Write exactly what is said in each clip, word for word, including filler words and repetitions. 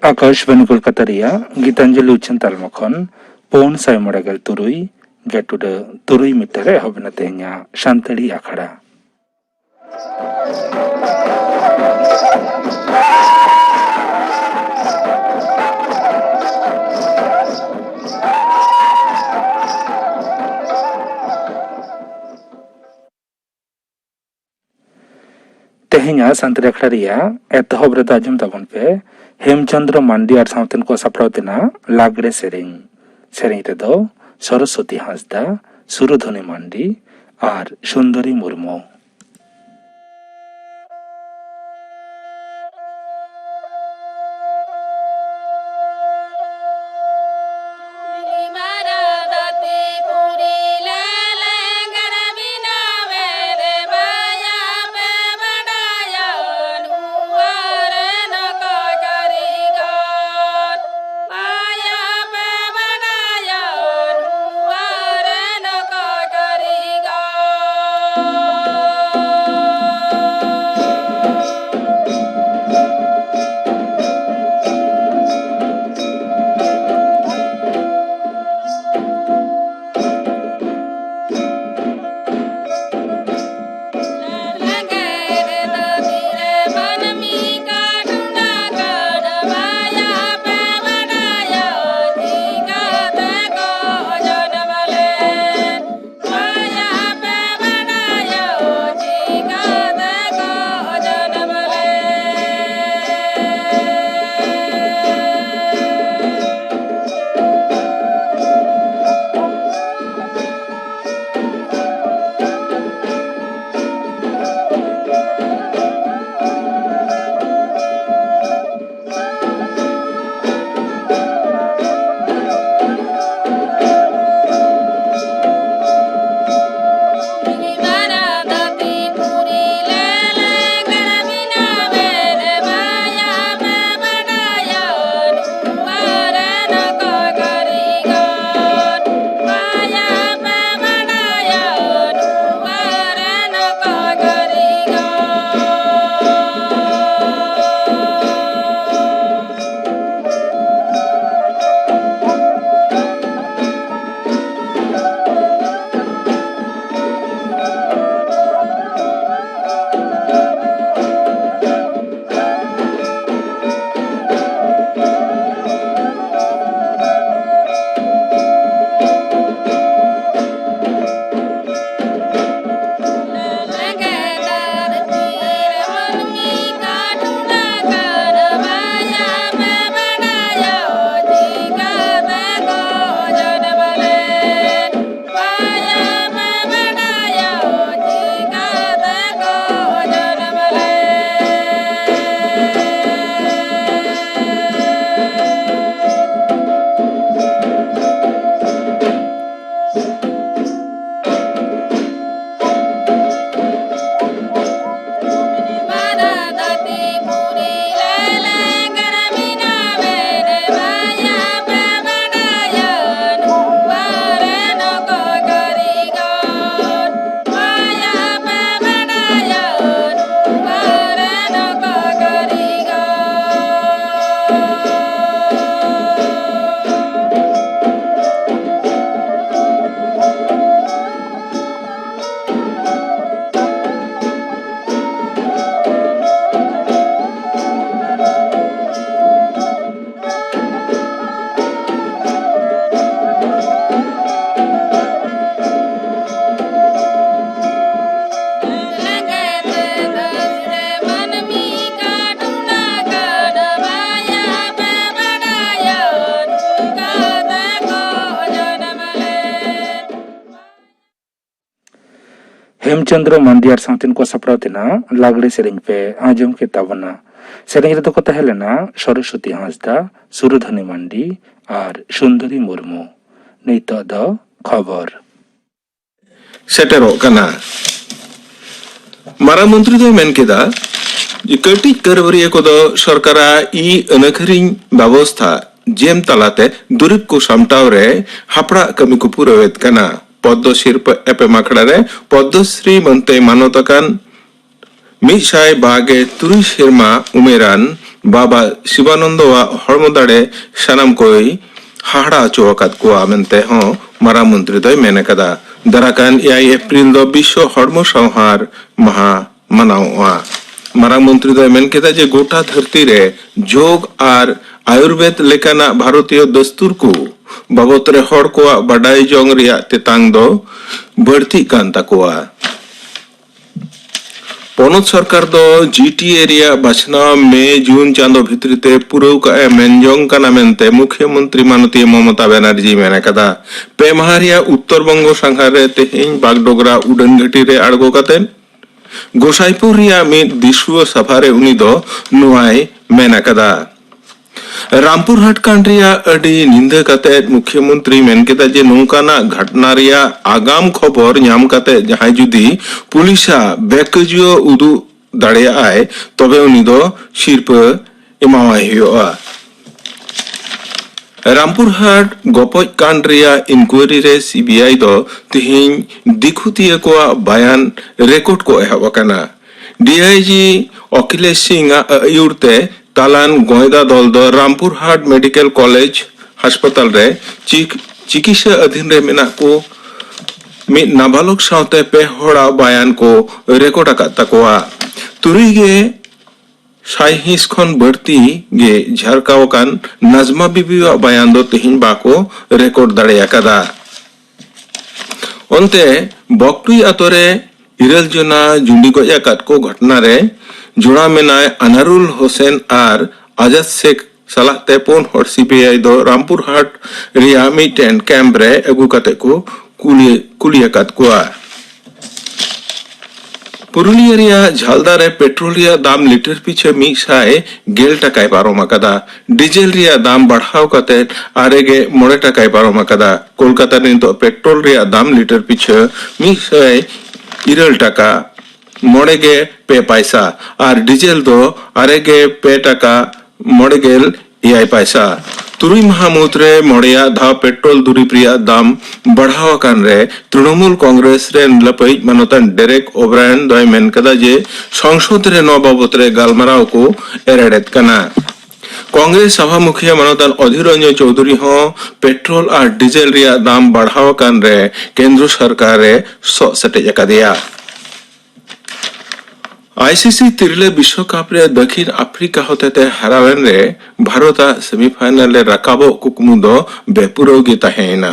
ᱟᱠᱟᱥᱵᱟᱱᱤ ᱠᱳᱞᱠᱟᱛᱟ ᱨᱮᱭᱟᱜ ᱜᱤᱛᱟᱧᱡᱚᱞᱤ ᱩᱪᱷᱟᱹᱱ ᱛᱟᱞᱢᱟ ᱠᱷᱚᱱ ᱯᱩᱱ ᱥᱟᱭ ᱢᱚᱬᱮ ᱜᱮᱞ ᱛᱩᱨᱩᱭ ᱜᱮᱴᱩᱰᱟᱹ ᱛᱩᱨᱩᱭ ᱢᱤᱴᱟᱨ ᱨᱮ ᱮᱦᱚᱵ ᱮᱱᱟ ᱛᱮᱦᱮᱧᱟᱜ ᱥᱟᱱᱛᱟᱲᱤ ᱟᱠᱷᱲᱟ᱾ ᱛᱮᱦᱮᱧᱟᱜ ᱥᱟᱱᱛᱟᱲᱤ ᱟᱠᱷᱲᱟ ᱨᱮᱭᱟᱜ ᱮᱛᱚᱦᱚᱵ ᱨᱮᱫᱚ ᱟᱸᱡᱚᱢ ᱛᱟᱵᱚᱱ ᱯᱮ ᱦᱮᱢᱪᱚᱸᱫᱽᱨᱚ ᱢᱟᱱᱰᱤ ᱟᱨ ᱥᱟᱶᱛᱮᱱ ᱠᱚ ᱥᱟᱯᱲᱟᱣ ᱛᱮᱱᱟᱜ ᱞᱟᱜᱽᱲᱮ ᱥᱮᱨᱮᱧ᱾ ᱥᱮᱨᱮᱧ ᱨᱮᱫᱚ ᱥᱚᱨᱚᱥᱣᱚᱛᱤ ᱦᱟᱸᱥᱫᱟ, ᱥᱩᱨᱚᱫᱷᱚᱱᱤ ᱢᱟᱱᱰᱤ ᱟᱨ ᱥᱩᱱᱫᱚᱨᱤ ᱢᱩᱨᱢᱩ᱾ ᱦᱮᱢᱪᱚᱸᱫᱽᱨᱚ ᱢᱟᱱᱰᱤ ᱟᱨ ᱥᱟᱶᱛᱮᱱ ᱠᱚ ᱥᱟᱯᱲᱟᱣ ᱛᱮᱱᱟᱜ ᱞᱟᱜᱽᱲᱮ ᱥᱮᱨᱮᱧ ᱯᱮ ᱟᱸᱡᱚᱢ ᱠᱮᱫ ᱛᱟᱵᱚᱱᱟ᱾ ᱥᱮᱨᱮᱧ ᱨᱮᱫᱚ ᱠᱚ ᱛᱟᱦᱮᱸ ᱞᱮᱱᱟ ᱥᱚᱨᱚᱥᱚᱛᱤ ᱦᱟᱸᱥᱫᱟ, ᱥᱩᱨᱚᱫᱷᱟᱱᱤ ᱢᱟᱱᱰᱤ ᱟᱨ ᱥᱩᱱᱫᱚᱨᱤ ᱢᱩᱨᱢᱩ᱾ ᱱᱤᱛᱚᱜ ᱫᱚ ᱠᱷᱚᱵᱚᱨ᱾ ᱥᱮᱴᱮᱨᱚᱜ ᱠᱟᱱᱟ᱾ ᱢᱟᱨᱟᱝ ᱢᱚᱱᱛᱨᱤ ᱫᱚᱭ ᱢᱮᱱ ᱠᱮᱫᱟ ᱡᱮ ᱠᱟᱹᱴᱤᱡ ᱠᱟᱹᱨᱵᱟᱹᱨᱤᱭᱟᱹ ᱠᱚᱫᱚ ᱥᱚᱨᱠᱟᱨᱟᱜ ᱤ ᱟᱹᱱᱟᱹᱠᱷᱟᱹᱨᱤᱧ ᱵᱮᱵᱚᱥᱛᱷᱟ ᱡᱮᱢ ᱛᱟᱞᱟᱛᱮ ᱫᱩᱨᱤᱵᱽ ᱠᱚ ᱥᱟᱢᱴᱟᱣ ᱨᱮ ᱦᱟᱯᱲᱟᱜ ᱠᱟᱹᱢᱤ ᱠᱚ ᱯᱩᱨᱟᱹᱣᱮᱫ ᱠᱟᱱᱟ᱾ ᱯᱚᱫᱽᱫᱚ ᱥᱤᱨᱯᱟᱹ ᱮᱯᱮᱢ ᱟᱠᱷᱲᱟ ᱨᱮ ᱯᱚᱫᱽᱫᱚᱥᱨᱤ ᱢᱟᱹᱱᱛᱮ ᱢᱟᱱᱚᱛ ᱟᱠᱟᱱ ᱢᱤᱫ ᱥᱟᱭ ᱵᱟᱜᱮ ᱛᱩᱨᱩᱭ ᱥᱮᱨᱢᱟ ᱩᱢᱮᱨᱟᱱ ᱵᱟᱵᱟ ᱥᱤᱵᱟᱱᱚᱱᱫᱚᱣᱟᱜ ᱦᱚᱲᱢᱚ ᱫᱟᱲᱮ ᱥᱟᱱᱟᱢ ᱠᱚᱭ ᱦᱟᱦᱟᱲᱟ ᱦᱚᱪᱚ ᱟᱠᱟᱫ ᱠᱚᱣᱟ ᱢᱮᱱᱛᱮ ᱦᱚᱸ ᱢᱟᱨᱟᱝ ᱢᱚᱱᱛᱨᱤ ᱫᱚᱭ ᱢᱮᱱ ᱟᱠᱟᱫᱟ᱾ ᱫᱟᱨᱟᱠᱟᱱ ᱮᱭᱟᱭ ᱮᱯᱨᱤᱞ ᱫᱚ ᱵᱤᱥᱥᱚ ᱦᱚᱲᱢᱚ ᱥᱟᱶᱦᱟᱨ ᱢᱟᱦᱟ ᱢᱟᱱᱟᱣᱚᱜᱼᱟ᱾ ᱢᱟᱨᱟᱝ ᱢᱚᱱᱛᱨᱤ ᱫᱚᱭ ᱢᱮᱱ ᱠᱮᱫᱟ ᱡᱮ ᱜᱚᱴᱟ ᱫᱷᱟᱹᱨᱛᱤ ᱨᱮ ᱡᱳᱜᱽ ᱟᱨ ᱟᱭᱩᱨᱵᱮᱫ ᱞᱮᱠᱟᱱᱟᱜ ᱵᱷᱟᱨᱚᱛᱤᱭᱚ ᱫᱟᱹᱥᱛᱩᱨ ᱠᱚ ᱵᱟᱵᱚᱛ ᱨᱮ ᱦᱚᱲ ᱠᱚᱣᱟᱜ ᱵᱟᱰᱟᱭ ᱡᱚᱝ ᱨᱮᱭᱟᱜ ᱛᱮᱛᱟᱝ ᱫᱚ ᱵᱟᱹᱲᱛᱤᱜ ᱠᱟᱱ ᱛᱟᱠᱚᱣᱟ᱾ ᱯᱚᱱᱚᱛ ᱥᱚᱨᱠᱟᱨ ᱫᱚ ᱡᱤ ᱴᱤ ᱮ ᱨᱮᱭᱟᱜ ᱵᱟᱪᱷᱱᱟᱣ ᱢᱮ ᱡᱩᱱ ᱪᱟᱸᱫᱚ ᱵᱷᱤᱛᱨᱤ ᱛᱮ ᱯᱩᱨᱟᱹᱣ ᱠᱟᱜ ᱮ ᱢᱮᱱ ᱡᱚᱝ ᱠᱟᱱᱟ ᱢᱮᱱᱛᱮ ᱢᱩᱠᱷᱭᱟᱹ ᱢᱚᱱᱛᱨᱤ ᱢᱟᱱᱚᱛᱤᱭᱟᱹ ᱢᱚᱢᱚᱛᱟ ᱵᱮᱱᱟᱨᱡᱤ ᱢᱮᱱ ᱟᱠᱟᱫᱟ᱾ ᱯᱮ ᱢᱟᱦᱟ ᱨᱮᱭᱟᱜ ᱩᱛᱛᱚᱨ ᱵᱚᱝᱜᱚ ᱥᱟᱸᱜᱷᱟᱨ ᱨᱮ ᱛᱮᱦᱮᱧ ᱵᱟᱜᱰᱳᱜᱨᱟ ᱩᱰᱟᱹᱱ ᱜᱷᱟᱹᱴᱤ ᱨᱮ ᱟᱬᱜᱚ ᱠᱟᱛᱮ ᱜᱳᱥᱟᱭᱯᱩᱨ ᱨᱮᱭᱟᱜ ᱢᱤᱫ ᱫᱤᱥᱩᱣᱟᱹ ᱥᱟᱵᱷᱟ ᱨᱮ ᱩᱱᱤ ᱫᱚ ᱱᱚᱣᱟᱭ ᱢᱮᱱ ᱟᱠᱟᱫᱟ᱾ ᱨᱟᱢᱯᱩᱨᱦᱟᱴ ᱠᱟᱱᱰ ᱨᱮᱭᱟᱜ ᱟᱹᱰᱤ ᱱᱤᱸᱫᱟᱹ ᱠᱟᱛᱮ ᱢᱩᱠᱷᱭᱟᱹ ᱢᱚᱱᱛᱨᱤ ᱢᱮᱱ ᱠᱮᱫᱟ ᱡᱮ ᱱᱚᱝᱠᱟᱱᱟᱜ ᱜᱷᱟᱴᱱᱟ ᱨᱮᱭᱟᱜ ᱟᱜᱟᱢ ᱠᱷᱚᱵᱚᱨ ᱧᱟᱢ ᱠᱟᱛᱮ ᱡᱟᱦᱟᱸᱭ ᱡᱩᱫᱤ ᱯᱩᱞᱤᱥᱟᱜ ᱵᱮᱠᱟᱹᱡᱩᱭᱟᱹ ᱩᱫᱩᱜ ᱫᱟᱲᱮᱭᱟᱜᱼᱟᱭ, ᱛᱚᱵᱮ ᱩᱱᱤ ᱫᱚ ᱥᱤᱨᱯᱟᱹ ᱮᱢᱟᱣᱟᱭ ᱦᱩᱭᱩᱜᱼᱟ᱾ ᱨᱟᱢᱯᱩᱨᱦᱟᱴ ᱜᱚᱯᱚᱡ ᱠᱟᱱᱰ ᱨᱮᱭᱟᱜ ᱤᱱᱠᱩᱭᱟᱨᱤ ᱨᱮ ᱥᱤ ᱵᱤ ᱟᱭ ᱫᱚ ᱛᱤᱦᱤᱧ ᱫᱤᱠᱷᱩᱛᱤᱭᱟᱹ ᱠᱚᱣᱟᱜ ᱵᱟᱭᱟᱱ ᱨᱮᱠᱚᱨᱰ ᱠᱚ ᱮᱦᱚᱵ ᱟᱠᱟᱱᱟ᱾ ᱰᱤ ᱟᱭ ᱡᱤ ᱚᱠᱷᱤᱞᱮᱥ ᱥᱤᱝ ᱟᱜ ᱟᱹᱭᱩᱨ ᱛᱮ ᱛᱟᱞᱟᱱ ᱜᱚᱸᱭᱫᱟ ᱫᱚᱞ ᱫᱚ ᱨᱟᱢᱯᱩᱨᱦᱟᱴ ᱢᱮᱰᱤᱠᱮᱞ ᱠᱚᱞᱮᱡᱽ ᱦᱟᱥᱯᱟᱛᱟᱞ ᱨᱮ ᱪᱤᱠ-, ᱪᱤᱠᱤᱛᱥᱟ ᱟᱹᱫᱷᱤᱱ ᱨᱮ ᱢᱮᱱᱟᱜ ᱠᱚ ᱢᱤᱫ ᱱᱟᱵᱟᱞᱚᱠ ᱥᱟᱶᱛᱮ ᱯᱮ ᱦᱚᱲᱟᱜ ᱵᱟᱭᱟᱱ ᱠᱚ ᱨᱮᱠᱚᱨᱰ ᱟᱠᱟᱫ ᱛᱟᱠᱚᱣᱟ᱾ ᱛᱩᱨᱩᱭ ᱜᱮ ᱥᱟᱭᱦᱤᱸᱥ ᱠᱷᱚᱱ ᱵᱟᱹᱲᱛᱤ ᱜᱮ ᱡᱷᱟᱨᱠᱟᱣ ᱟᱠᱟᱱ ᱱᱟᱡᱢᱟ ᱵᱤᱵᱤᱣᱟᱜ ᱵᱟᱭᱟᱱ ᱫᱚ ᱛᱮᱦᱮᱧ ᱵᱟᱠᱚ ᱨᱮᱠᱚᱨᱰ ᱫᱟᱲᱮ ᱟᱠᱟᱫᱟ᱾ ᱚᱱᱛᱮ ᱵᱚᱠᱴᱩᱭ ᱟᱛᱳ ᱨᱮ ᱤᱨᱟᱹᱞ ᱡᱚᱱᱟ ᱡᱩᱸᱰᱤ ᱜᱚᱡ ᱟᱠᱟᱫ ᱠᱚ ᱜᱷᱚᱴᱱᱟ ᱨᱮ ᱡᱚᱲᱟᱣ ᱢᱮᱱᱟᱭ ᱟᱱᱟᱨᱩᱞ ᱦᱳᱥᱮᱱ ᱟᱨ ᱟᱡᱟᱫ ᱥᱮᱠᱷ ᱥᱟᱞᱟᱜ ᱛᱮ ᱯᱩᱱ ᱦᱚᱲ ᱥᱤ ᱵᱤ ᱟᱭ ᱫᱚ ᱨᱟᱢᱯᱩᱨᱦᱟᱴ ᱨᱮᱭᱟᱜ ᱢᱤᱫᱴᱮᱱ ᱠᱮᱢᱯ ᱨᱮ ᱟᱹᱜᱩ ᱠᱟᱛᱮ ᱠᱚ ᱠᱩᱞᱤ, ᱠᱩᱞᱤ ᱟᱠᱟᱫ ᱠᱚᱣᱟ᱾ ᱯᱩᱨᱩᱞᱤᱭᱟᱹ ᱨᱮᱭᱟᱜ ᱡᱷᱟᱞᱫᱟ ᱨᱮ ᱯᱮᱴᱨᱳᱞ ᱨᱮᱭᱟᱜ ᱫᱟᱢ ᱞᱤᱴᱟᱨ ᱯᱤᱪᱷᱟᱹ ᱢᱤᱫ ᱥᱟᱭ ᱜᱮᱞ ᱴᱟᱠᱟᱭ ᱯᱟᱨᱚᱢ ᱟᱠᱟᱫᱟ᱾ ᱰᱤᱡᱮᱞ ᱨᱮᱭᱟᱜ ᱫᱟᱢ ᱵᱟᱲᱦᱟᱣ ᱠᱟᱛᱮ ᱟᱨᱮ ᱜᱮ ᱢᱚᱬᱮ ᱴᱟᱠᱟᱭ ᱯᱟᱨᱚᱢ ᱟᱠᱟᱫᱟ᱾ ᱠᱳᱞᱠᱟᱛᱟ ᱨᱮ ᱱᱤᱛᱚᱜ ᱯᱮᱴᱨᱳᱞ ᱨᱮᱭᱟᱜ ᱫᱟᱢ ᱞᱤᱴᱟᱨ ᱯᱤᱪᱷᱟᱹ ᱢᱤᱫ ᱥᱟᱭ ᱤᱨᱟᱹᱞ ᱴᱟᱠᱟ ᱢᱚᱬᱮ ᱜᱮ ᱯᱮ ᱯᱟᱭᱥᱟ ᱟᱨ ᱰᱤᱡᱮᱞ ᱫᱚ ᱟᱨᱮ ᱜᱮ ᱯᱮ ᱴᱟᱠᱟ ᱢᱚᱬᱮ ᱜᱮᱞ ᱮᱭᱟᱭ ᱯᱟᱭᱥᱟ᱾ ᱛᱩᱨᱩᱭ ᱢᱟᱦᱟ ᱢᱩᱫᱽᱨᱮ ᱢᱚᱬᱮᱭᱟᱜ ᱫᱷᱟᱣ ᱯᱮᱴᱨᱳᱞ ᱫᱩᱨᱤᱵᱽ ᱨᱮᱭᱟᱜ ᱫᱟᱢ ᱵᱟᱲᱦᱟᱣ ᱟᱠᱟᱱ ᱨᱮ ᱛᱨᱤᱱᱚᱢᱩᱞ ᱠᱚᱝᱜᱨᱮᱥ ᱨᱮᱱ ᱞᱟᱹᱯᱟᱹᱭᱤᱡ ᱢᱟᱱᱚᱛᱟᱱ ᱰᱮᱨᱮᱠ ᱳᱵᱨᱟᱭᱟᱱ ᱫᱚᱭ ᱢᱮᱱ ᱠᱟᱫᱟ ᱡᱮ ᱥᱚᱝᱥᱚᱫ ᱨᱮ ᱱᱚᱣᱟ ᱵᱟᱵᱚᱛ ᱨᱮ ᱜᱟᱞᱢᱟᱨᱟᱣ ᱠᱚ ᱮᱨᱮᱲᱮᱫ ᱠᱟᱱᱟ᱾ ᱠᱚᱝᱜᱨᱮᱥ ᱥᱟᱵᱷᱟ ᱢᱩᱠᱷᱤᱭᱟᱹ ᱢᱟᱱᱚᱛᱟᱱ ᱚᱫᱷᱤᱨ ᱨᱚᱧᱡᱚᱱ ᱪᱳᱣᱫᱷᱩᱨᱤ ᱦᱚᱸ ᱯᱮᱴᱨᱳᱞ ᱟᱨ ᱰᱤᱡᱮᱞ ᱨᱮᱭᱟᱜ ᱫᱟᱢ ᱵᱟᱲᱦᱟᱣ ᱟᱠᱟᱱ ᱨᱮ ᱠᱮᱱᱫᱨᱚ ᱥᱚᱨᱠᱟᱨ ᱮ ᱥᱚᱜ ᱥᱮᱴᱮᱡ ᱟᱠᱟᱫᱮᱭᱟ᱾ ᱟᱭᱥᱤᱥᱤ ᱛᱤᱨᱞᱟᱹ ᱵᱤᱥᱣᱚᱠᱟᱯ ᱨᱮ ᱫᱟᱹᱠᱷᱤᱱ ᱟᱯᱷᱨᱤᱠᱟ ᱦᱚᱛᱮᱛᱮ ᱦᱟᱨᱟᱣᱮᱱ ᱨᱮ ᱵᱷᱟᱨᱚᱛ ᱟᱜ ᱥᱮᱢᱤᱯᱷᱟᱭᱱᱟᱞ ᱨᱮ ᱨᱟᱠᱟᱵᱚᱜ ᱠᱩᱠᱢᱩ ᱫᱚ ᱵᱮᱯᱩᱨᱟᱹᱣ ᱜᱮ ᱛᱟᱦᱮᱸᱭᱮᱱᱟ᱾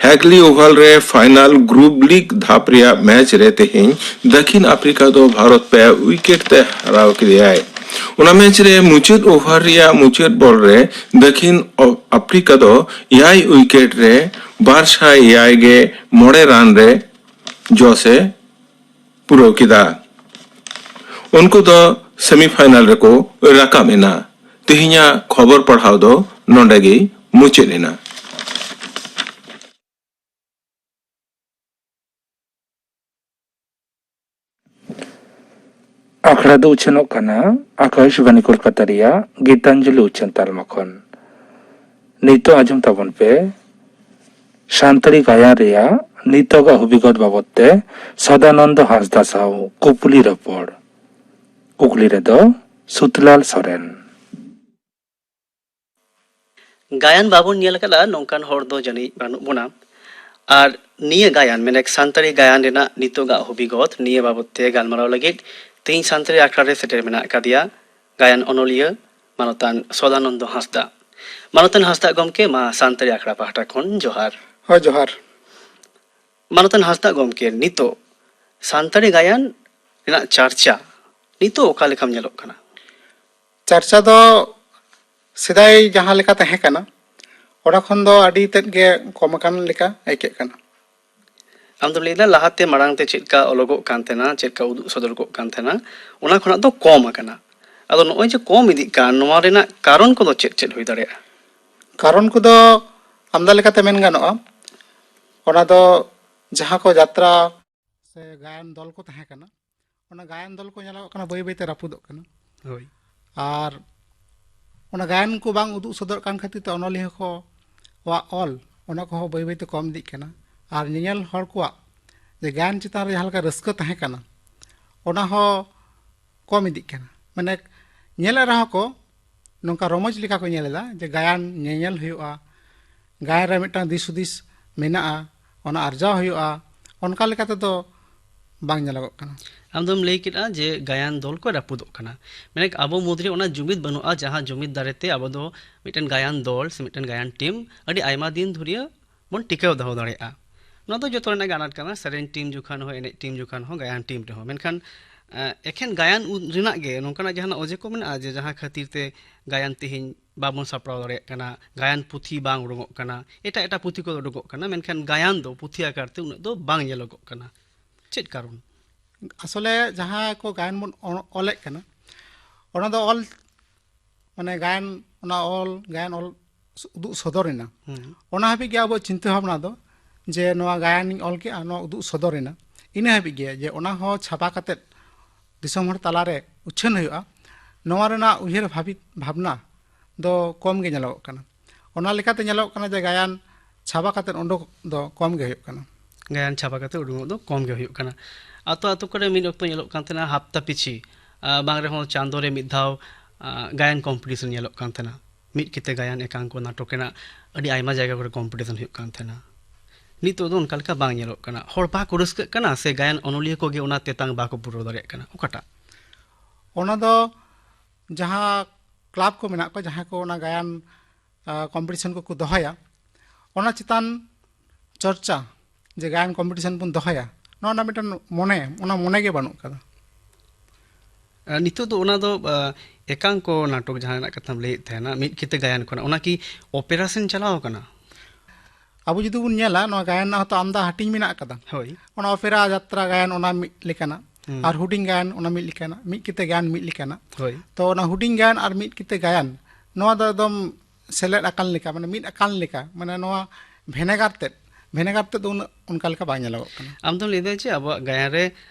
ᱦᱮᱜᱽᱞᱤ ᱳᱵᱷᱟᱞ ᱨᱮ ᱯᱷᱟᱭᱱᱟᱞ ᱜᱨᱩᱯ ᱞᱤᱜᱽ ᱫᱷᱟᱯ ᱨᱮᱭᱟᱜ ᱢᱮᱪ ᱨᱮ ᱛᱮᱦᱮᱧ ᱫᱟᱹᱠᱷᱤᱱ ᱟᱯᱷᱨᱤᱠᱟ ᱫᱚ ᱵᱷᱟᱨᱚᱛ ᱯᱮ ᱩᱭᱠᱮᱴ ᱛᱮ ᱦᱟᱨᱟᱣ ᱠᱮᱫᱮᱭᱟᱭ᱾ ᱚᱱᱟ ᱢᱮᱪ ᱨᱮ ᱢᱩᱪᱟᱹᱫ ᱳᱵᱷᱟᱨ ᱨᱮᱭᱟᱜ ᱢᱩᱪᱟᱹᱫ ᱵᱚᱞ ᱨᱮ ᱫᱟᱹᱠᱷᱤᱱ ᱚ-, ᱟᱯᱷᱨᱤᱠᱟ ᱫᱚ ᱮᱭᱟᱭ ᱩᱭᱠᱮᱴ ᱨᱮ ᱵᱟᱨ ᱥᱟᱭ ᱮᱭᱟᱭ ᱜᱮ ᱢᱚᱬᱮ ᱨᱟᱱ ᱨᱮ ᱡᱚᱥ ᱮ ᱯᱩᱨᱟᱹᱣ ᱠᱮᱫᱟ᱾ ᱩᱱᱠᱩ ᱫᱚ ᱥᱮᱢᱤᱯᱷᱟᱭᱱᱟᱞ ᱨᱮᱠᱚ ᱨᱟᱠᱟᱵ ᱮᱱᱟ᱾ ᱛᱮᱦᱮᱧᱟᱜ ᱠᱷᱚᱵᱚᱨ ᱯᱟᱲᱦᱟᱣ ᱫᱚ ᱱᱚᱰᱮ ᱜᱮ ᱢᱩᱪᱟᱹᱫ ᱮᱱᱟ᱾ ᱟᱠᱷᱲᱟ ᱫᱚ ᱩᱪᱷᱟᱹᱱᱚᱜ ᱠᱟᱱᱟ ᱟᱠᱟᱥᱵᱟᱱᱤ ᱠᱳᱞᱠᱟᱛᱟ ᱨᱮᱭᱟᱜ ᱜᱤᱛᱟᱧᱡᱚᱞᱤ ᱩᱪᱷᱟᱹᱱ ᱛᱟᱞᱢᱟ ᱠᱷᱚᱱ᱾ ᱱᱤᱛᱚᱜ ᱟᱸᱡᱚᱢ ᱛᱟᱵᱚᱱ ᱯᱮ ᱥᱟᱱᱛᱟᱲᱤ ᱜᱟᱭᱟᱱ ᱨᱮᱭᱟᱜ ᱱᱤᱛᱚᱜᱟᱜ ᱦᱚᱵᱤᱜᱚᱛ ᱵᱟᱵᱚᱛ ᱛᱮ ᱥᱚᱫᱟᱱᱚᱱᱫᱚ ᱦᱟᱸᱥᱫᱟ ᱥᱟᱶ ᱠᱩᱯᱞᱤ ᱨᱚᱯᱚᱲ᱾ ᱠᱩᱠᱞᱤ ᱨᱮᱫᱚ ᱥᱩᱛᱞᱟᱞ ᱥᱚᱨᱮᱱ᱾ ᱜᱟᱭᱟᱱ ᱵᱟᱵᱚᱱ ᱧᱮᱞ ᱟᱠᱟᱫᱟ ᱱᱚᱝᱠᱟᱱ ᱦᱚᱲ ᱫᱚ ᱡᱟᱹᱱᱤᱡ ᱵᱟᱹᱱᱩᱜ ᱵᱚᱱᱟ᱾ ᱟᱨ ᱱᱤᱭᱟᱹ ᱜᱟᱭᱟᱱ, ᱢᱮᱱᱮᱠ ᱥᱟᱱᱛᱟᱲᱤ ᱜᱟᱭᱟᱱ ᱨᱮᱱᱟᱜ ᱱᱤᱛᱚᱜᱟᱜ ᱦᱚᱵᱤᱜᱚᱛ, ᱱᱤᱭᱟᱹ ᱵᱟᱵᱚᱛ ᱛᱮ ᱜᱟᱞᱢᱟᱨᱟᱣ ᱞᱟᱹᱜᱤᱫ ᱛᱮᱦᱮᱧ ᱥᱟᱱᱛᱟᱲᱤ ᱟᱠᱷᱲᱟ ᱨᱮ ᱥᱮᱴᱮᱨ ᱢᱮᱱᱟᱜ ᱟᱠᱟᱫᱮᱭᱟ ᱜᱟᱭᱟᱱ ᱚᱱᱚᱞᱤᱭᱟᱹ ᱢᱟᱱᱚᱛᱟᱱ ᱥᱚᱫᱟᱱᱚᱱᱫᱚ ᱦᱟᱸᱥᱫᱟ᱾ ᱢᱟᱱᱚᱛᱟᱱ ᱦᱟᱸᱥᱫᱟ ᱜᱚᱢᱠᱮ, ᱢᱟ ᱥᱟᱱᱛᱟᱲᱤ ᱟᱠᱷᱲᱟ ᱯᱟᱦᱴᱟ ᱠᱷᱚᱱ ᱡᱚᱦᱟᱨ᱾ ᱦᱳᱭ, ᱡᱚᱦᱟᱨ᱾ ᱢᱟᱱᱚᱛᱟᱱ ᱦᱟᱸᱥᱫᱟ ᱜᱚᱢᱠᱮ, ᱱᱤᱛᱚᱜ ᱥᱟᱱᱛᱟᱲᱤ ᱜᱟᱭᱟᱱ ᱨᱮᱱᱟᱜ ᱪᱟᱨᱪᱟ ᱱᱤᱛᱚᱜ ᱚᱠᱟ ᱞᱮᱠᱟᱢ ᱧᱮᱞᱚᱜ ᱠᱟᱱᱟ? ᱪᱟᱨᱪᱟ ᱫᱚ ᱥᱮᱫᱟᱭ ᱡᱟᱦᱟᱸ ᱞᱮᱠᱟ ᱛᱟᱦᱮᱸ ᱠᱟᱱᱟ, ᱚᱱᱟ ᱠᱷᱚᱱ ᱫᱚ ᱟᱹᱰᱤ ᱛᱮᱫ ᱜᱮ ᱠᱚᱢ ᱟᱠᱟᱱ ᱞᱮᱠᱟ ᱟᱹᱭᱠᱟᱹᱜ ᱠᱟᱱᱟ᱾ ᱟᱢ ᱫᱚᱢ ᱞᱟᱹᱭᱫᱟ ᱞᱟᱦᱟᱛᱮ ᱢᱟᱲᱟᱝ ᱛᱮ ᱪᱮᱫ ᱞᱮᱠᱟ ᱚᱞᱚᱜᱚᱜ ᱠᱟᱱ ᱛᱟᱦᱮᱱᱟ, ᱪᱮᱫ ᱞᱮᱠᱟ ᱩᱫᱩᱜ ᱥᱚᱫᱚᱨᱚᱜ ᱠᱟᱱ ᱛᱟᱦᱮᱱᱟ, ᱚᱱᱟ ᱠᱷᱚᱱᱟᱜ ᱫᱚ ᱠᱚᱢ ᱟᱠᱟᱱᱟ᱾ ᱟᱫᱚ ᱱᱚᱜᱼᱚᱭ ᱡᱮ ᱠᱚᱢ ᱤᱫᱤᱜ ᱠᱟᱱ, ᱱᱚᱣᱟ ᱨᱮᱱᱟᱜ ᱠᱟᱨᱚᱱ ᱠᱚᱫᱚ ᱪᱮᱫ ᱪᱮᱫ ᱦᱩᱭ ᱫᱟᱲᱮᱭᱟᱜᱼᱟ? ᱠᱟᱨᱚᱱ ᱠᱚᱫᱚ ᱟᱢᱫᱟ ᱞᱮᱠᱟᱛᱮ ᱢᱮᱱ ᱜᱟᱱᱚᱜᱼᱟ᱾ ᱚᱱᱟ ᱫᱚ ᱡᱟᱦᱟᱸ ᱠᱚ ᱡᱟᱛᱨᱟ ᱥᱮ ᱜᱟᱭᱟᱱ ᱫᱚᱞ ᱠᱚ ᱛᱟᱦᱮᱸ ᱠᱟᱱᱟ, ᱚᱱᱟ ᱜᱟᱭᱟᱱ ᱫᱚᱞ ᱠᱚ ᱧᱮᱞᱚᱜᱚᱜ ᱠᱟᱱᱟ ᱵᱟᱹᱭ ᱵᱟᱹᱭᱛᱮ ᱨᱟᱹᱯᱩᱫᱚᱜ ᱠᱟᱱᱟ᱾ ᱦᱳᱭ᱾ ᱟᱨ ᱚᱱᱟ ᱜᱟᱭᱟᱱ ᱠᱚ ᱵᱟᱝ ᱩᱫᱩᱜ ᱥᱚᱫᱚᱨᱚᱜ ᱠᱟᱱ ᱠᱷᱟᱹᱛᱤᱨ ᱛᱮ ᱚᱱᱚᱞᱤᱭᱟᱹ ᱠᱚᱣᱟᱜ ᱚᱞ, ᱚᱱᱟ ᱠᱚᱦᱚᱸ ᱵᱟᱹᱭ ᱵᱟᱹᱭᱛᱮ ᱠᱚᱢ ᱤᱫᱤᱜ ᱠᱟᱱᱟ᱾ ᱟᱨ ᱧᱮᱧᱮᱞ ᱦᱚᱲ ᱠᱚᱣᱟᱜ ᱡᱮ ᱜᱟᱭᱟᱱ ᱪᱮᱛᱟᱱ ᱨᱮ ᱡᱟᱦᱟᱸ ᱞᱮᱠᱟ ᱨᱟᱹᱥᱠᱟᱹ ᱛᱟᱦᱮᱸ ᱠᱟᱱᱟ, ᱚᱱᱟ ᱦᱚᱸ ᱠᱚᱢ ᱤᱫᱤᱜ ᱠᱟᱱᱟ᱾ ᱢᱟᱱᱮ, ᱧᱮᱞᱮᱫ ᱨᱮᱦᱚᱸ ᱠᱚ ᱱᱚᱝᱠᱟ ᱨᱚᱢᱚᱡᱽ ᱞᱮᱠᱟ ᱠᱚ ᱧᱮᱞ ᱮᱫᱟ ᱡᱮ ᱜᱟᱭᱟᱱ ᱧᱮᱧᱮᱞ ᱦᱩᱭᱩᱜᱼᱟ, ᱜᱟᱭᱟᱱ ᱨᱮ ᱢᱤᱫᱴᱟᱝ ᱫᱤᱥ ᱦᱩᱫᱤᱥ ᱢᱮᱱᱟᱜᱼᱟ, ᱚᱱᱟ ᱟᱨᱡᱟᱣ ᱦᱩᱭᱩᱜᱼᱟ, ᱚᱱᱠᱟ ᱞᱮᱠᱟ ᱛᱮᱫᱚ ᱵᱟᱝ ᱧᱮᱞᱚᱜᱚᱜ ᱠᱟᱱᱟ᱾ ᱟᱢ ᱫᱚᱢ ᱞᱟᱹᱭ ᱠᱮᱫᱼᱟ ᱡᱮ ᱜᱟᱭᱟᱱ ᱫᱚᱞ ᱠᱚ ᱨᱟᱹᱯᱩᱫᱚᱜ ᱠᱟᱱᱟ, ᱢᱟᱱᱮ ᱟᱵᱚ ᱢᱩᱫᱽᱨᱮ ᱚᱱᱟ ᱡᱩᱢᱤᱫ ᱵᱟᱹᱱᱩᱜᱼᱟ, ᱡᱟᱦᱟᱸ ᱡᱩᱢᱤᱫ ᱫᱟᱨᱮ ᱛᱮ ᱟᱵᱚ ᱫᱚ ᱢᱤᱫᱴᱮᱱ ᱜᱟᱭᱟᱱ ᱫᱚᱞ ᱥᱮ ᱢᱤᱫᱴᱮᱱ ᱜᱟᱭᱟᱱ ᱴᱤᱢ ᱟᱹᱰᱤ ᱟᱭᱢᱟ ᱫᱤᱱ ᱫᱷᱩᱨᱤᱭᱟᱹ ᱵᱚᱱ ᱴᱤᱠᱟᱹᱣ ᱫᱚᱦᱚ ᱫᱟᱲᱮᱭᱟᱜᱼᱟ᱾ ᱱᱚᱣᱟ ᱫᱚ ᱡᱚᱛᱚ ᱨᱮᱱᱟᱜ ᱜᱮ ᱟᱱᱟᱴ ᱠᱟᱱᱟ, ᱥᱮᱨᱮᱧ ᱴᱤᱢ ᱡᱚᱠᱷᱚᱱ ᱦᱚᱸ, ᱮᱱᱮᱡ ᱴᱤᱢ ᱡᱚᱠᱷᱚᱱ ᱦᱚᱸ, ᱜᱟᱭᱟᱱ ᱴᱤᱢ ᱨᱮᱦᱚᱸ᱾ ᱢᱮᱱᱠᱷᱟᱱ ᱮᱸ, ᱮᱠᱷᱮᱱ ᱜᱟᱭᱟᱱ ᱩ-, ᱨᱮᱱᱟᱜ ᱜᱮ ᱱᱚᱝᱠᱟᱱᱟᱜ ᱡᱟᱦᱟᱱᱟᱜ ᱚᱡᱮ ᱠᱚ ᱢᱮᱱᱟᱜᱼᱟ ᱡᱮ ᱡᱟᱦᱟᱸ ᱠᱷᱟᱹᱛᱤᱨ ᱛᱮ ᱜᱟᱭᱟᱱ ᱛᱮᱦᱮᱧ ᱵᱟᱵᱚᱱ ᱥᱟᱯᱲᱟᱣ ᱫᱟᱲᱮᱭᱟᱜ ᱠᱟᱱᱟ, ᱜᱟᱭᱟᱱ ᱯᱩᱛᱷᱤ ᱵᱟᱝ ᱩᱰᱩᱠᱚᱜ ᱠᱟᱱᱟ, ᱮᱴᱟᱜ ᱮᱴᱟᱜ ᱯᱩᱛᱷᱤ ᱠᱚ ᱩᱰᱩᱠᱚᱜ ᱠᱟᱱᱟ, ᱢᱮᱱᱠᱷᱟᱱ ᱜᱟᱭᱟᱱ ᱫᱚ ᱯᱩᱛᱷᱤ ᱟᱠᱟᱨ ᱛᱮ ᱩᱱᱟᱹᱜ ᱫᱚ ᱵᱟᱝ ᱧᱮᱞᱚᱜᱚᱜ ᱠᱟᱱᱟ? ᱪᱮᱫ ᱠᱟᱨᱚᱱ? ᱟᱥᱚᱞᱮ ᱡᱟᱦᱟᱸ ᱠᱚ ᱜᱟᱭᱟᱱ ᱵᱚᱱ ᱚ-, ᱚᱞᱮᱫ ᱠᱟᱱᱟ, ᱚᱱᱟ ᱫᱚ ᱚᱞ, ᱢᱟᱱᱮ ᱜᱟᱭᱟᱱ, ᱚᱱᱟ ᱚᱞ, ᱜᱟᱭᱟᱱ ᱚᱞ ᱩᱫᱩᱜ ᱥᱚᱫᱚᱨ ᱮᱱᱟ᱾ ᱦᱩᱸ᱾ ᱚᱱᱟ ᱦᱟᱹᱵᱤᱡ ᱜᱮ ᱟᱵᱚᱣᱟᱜ ᱪᱤᱱᱛᱟᱹ ᱵᱷᱟᱵᱽᱱᱟ ᱫᱚ, ᱡᱮ ᱱᱚᱣᱟ ᱜᱟᱭᱟᱱᱤᱧ ᱚᱞ ᱠᱮᱜᱼᱟ, ᱱᱚᱣᱟ ᱩᱫᱩᱜ ᱥᱚᱫᱚᱨ ᱮᱱᱟ᱾ ᱤᱱᱟᱹ ᱦᱟᱹᱵᱤᱡ ᱜᱮ, ᱡᱮ ᱚᱱᱟ ᱦᱚᱸ ᱪᱷᱟᱯᱟ ᱠᱟᱛᱮᱫ ᱫᱤᱥᱚᱢ ᱦᱚᱲ ᱛᱟᱞᱟᱨᱮ ᱩᱪᱷᱟᱹᱱ ᱦᱩᱭᱩᱜᱼᱟ, ᱱᱚᱣᱟ ᱨᱮᱱᱟᱜ ᱩᱭᱦᱟᱹᱨ ᱵᱷᱟᱵᱤ-, ᱵᱷᱟᱵᱽᱱᱟ ᱫᱚ ᱠᱚᱢ ᱜᱮ ᱧᱮᱞᱚᱜᱚᱜ ᱠᱟᱱᱟ᱾ ᱚᱱᱟ ᱞᱮᱠᱟᱛᱮ ᱧᱮᱞᱚᱜ ᱠᱟᱱᱟ ᱡᱮ ᱜᱟᱭᱟᱱ ᱪᱷᱟᱯᱟ ᱠᱟᱛᱮᱫ ᱩᱰᱩᱠ ᱫᱚ ᱠᱚᱢ ᱜᱮ ᱦᱩᱭᱩᱜ ᱠᱟᱱᱟ᱾ ᱜᱟᱭᱟᱱ ᱪᱷᱟᱯᱟ ᱠᱟᱛᱮ ᱩᱰᱩᱠᱚᱜ ᱫᱚ ᱠᱚᱢ ᱜᱮ ᱦᱩᱭᱩᱜ ᱠᱟᱱᱟ᱾ ᱟᱛᱳ ᱟᱛᱳ ᱠᱚᱨᱮ ᱢᱤᱫ ᱚᱠᱛᱚ ᱧᱮᱞᱚᱜ ᱠᱟᱱ ᱛᱟᱦᱮᱱᱟ ᱦᱟᱯᱛᱟ ᱯᱤᱪᱷᱤ, ᱟᱨ ᱵᱟᱝ ᱨᱮᱦᱚᱸ ᱪᱟᱸᱫᱳ ᱨᱮ ᱢᱤᱫ ᱫᱷᱟᱣ, ᱟᱨ ᱜᱟᱭᱟᱱ ᱠᱚᱢᱯᱤᱴᱤᱥᱚᱱ ᱧᱮᱞᱚᱜ ᱠᱟᱱ ᱛᱟᱦᱮᱱᱟ᱾ ᱢᱤᱫ ᱠᱤᱛᱟᱹ ᱜᱟᱭᱟᱱ, ᱮᱠᱟᱝᱠᱚ, ᱱᱟᱴᱚᱠ ᱨᱮᱱᱟᱜ ᱟᱹᱰᱤ ᱟᱭᱢᱟ ᱡᱟᱭᱜᱟ ᱠᱚᱨᱮ ᱠᱚᱢᱯᱤᱴᱤᱥᱚᱱ ᱦᱩᱭᱩᱜ ᱠᱟᱱ ᱛᱟᱦᱮᱱᱟ᱾ ᱱᱤᱛᱚᱜ ᱫᱚ ᱚᱱᱠᱟ ᱞᱮᱠᱟ ᱵᱟᱝ ᱧᱮᱞᱚᱜ ᱠᱟᱱᱟ᱾ ᱦᱚᱲ ᱵᱟᱠᱚ ᱨᱟᱹᱥᱠᱟᱹᱜ ᱠᱟᱱᱟ ᱥᱮ ᱜᱟᱭᱟᱱ ᱚᱱᱚᱞᱤᱭᱟᱹ ᱠᱚᱜᱮ ᱚᱱᱟ ᱛᱮᱛᱟᱝ ᱵᱟᱠᱚ ᱯᱩᱨᱟᱹᱣ ᱫᱟᱲᱮᱭᱟᱜ ᱠᱟᱱᱟ? ᱚᱠᱟᱴᱟᱜ? ᱚᱱᱟ ᱫᱚ ᱡᱟᱦᱟᱸ ᱠᱞᱟᱵᱽ ᱠᱚ ᱢᱮᱱᱟᱜ ᱠᱚᱣᱟ, ᱡᱟᱦᱟᱸᱭ ᱠᱚ ᱚᱱᱟ ᱜᱟᱭᱟᱱ, ᱟ, ᱠᱚᱢᱯᱤᱴᱤᱥᱚᱱ ᱠᱚᱠᱚ ᱫᱚᱦᱚᱭᱟ, ᱚᱱᱟ ᱪᱮᱛᱟᱱ ᱪᱚᱨᱪᱟ, ᱡᱮ ᱜᱟᱭᱟᱱ ᱠᱚᱢᱯᱤᱴᱤᱥᱚᱱ ᱵᱚᱱ ᱫᱚᱦᱚᱭᱟ, ᱱᱚᱣᱟ ᱨᱮᱱᱟᱜ ᱢᱤᱫᱴᱮᱱ ᱢᱚᱱᱮ, ᱚᱱᱟ ᱢᱚᱱᱮ ᱜᱮ ᱵᱟᱹᱱᱩᱜ ᱠᱟᱫᱟ᱾ ᱟᱨ ᱱᱤᱛᱚᱜ ᱫᱚ ᱚᱱᱟ ᱫᱚ, ᱟ, ᱮᱠᱟᱝᱠᱚ ᱱᱟᱴᱚᱠ ᱡᱟᱦᱟᱸ ᱨᱮᱱᱟᱜ ᱠᱟᱛᱷᱟᱢ ᱞᱟᱹᱭᱮᱫ ᱛᱟᱦᱮᱱᱟ, ᱢᱤᱫ ᱠᱤᱛᱟᱹ ᱜᱟᱭᱟᱱ ᱠᱷᱚᱱᱟᱜ, ᱚᱱᱟ ᱠᱤ ᱚᱯᱮᱨᱟ ᱥᱮᱱ ᱪᱟᱞᱟᱣ ᱟᱠᱟᱱᱟ? ᱟᱵᱚ ᱡᱩᱫᱤ ᱵᱚᱱ ᱧᱮᱞᱟ, ᱱᱚᱣᱟ ᱜᱟᱭᱟᱱ ᱨᱮᱱᱟᱜ ᱦᱚᱸᱛᱚ ᱟᱢᱫᱟ ᱦᱟᱹᱴᱤᱧ ᱢᱮᱱᱟᱜ ᱟᱠᱟᱫᱟ᱾ ᱦᱳᱭ᱾ ᱚᱱᱟ ᱚᱯᱮᱨᱟ, ᱡᱟᱛᱨᱟ ᱜᱟᱭᱟᱱ, ᱚᱱᱟ ᱢᱤᱫ ᱞᱮᱠᱟᱱᱟᱜ᱾ ᱦᱩᱸ᱾ ᱟᱨ ᱦᱩᱰᱤᱧ ᱜᱟᱭᱟᱱ, ᱚᱱᱟ ᱢᱤᱫ ᱞᱮᱠᱟᱱᱟᱜ, ᱢᱤᱫ ᱠᱤᱛᱟᱹ ᱜᱟᱭᱟᱱ ᱢᱤᱫ ᱞᱮᱠᱟᱱᱟᱜ᱾ ᱦᱳᱭ᱾ ᱛᱚ ᱚᱱᱟ ᱦᱩᱰᱤᱧ ᱜᱟᱭᱟᱱ ᱟᱨ ᱢᱤᱫ ᱠᱤᱛᱟᱹ ᱜᱟᱭᱟᱱ, ᱱᱚᱣᱟ ᱫᱚ ᱮᱠᱫᱚᱢ ᱥᱮᱞᱮᱫ ᱟᱠᱟᱱ ᱞᱮᱠᱟ, ᱢᱟᱱᱮ ᱢᱤᱫ ᱟᱠᱟᱱ ᱞᱮᱠᱟ, ᱢᱟᱱᱮ ᱱᱚᱣᱟ ᱵᱷᱮᱱᱮᱜᱟᱨ ᱛᱮᱫ, ᱵᱷᱮᱱᱮᱜᱟᱨ ᱛᱮᱫ ᱫᱚ ᱩᱱᱟᱹᱜ ᱚᱱᱠᱟ ᱞᱮᱠᱟ ᱵᱟᱝ ᱧᱮᱞᱚᱜᱚᱜ ᱠᱟᱱᱟ᱾ ᱟᱢ ᱫᱚᱢ ᱞᱟᱹᱭᱫᱟ ᱡᱮ ᱟᱵᱚᱣᱟᱜ ᱜᱟᱭᱟᱱ ᱨᱮ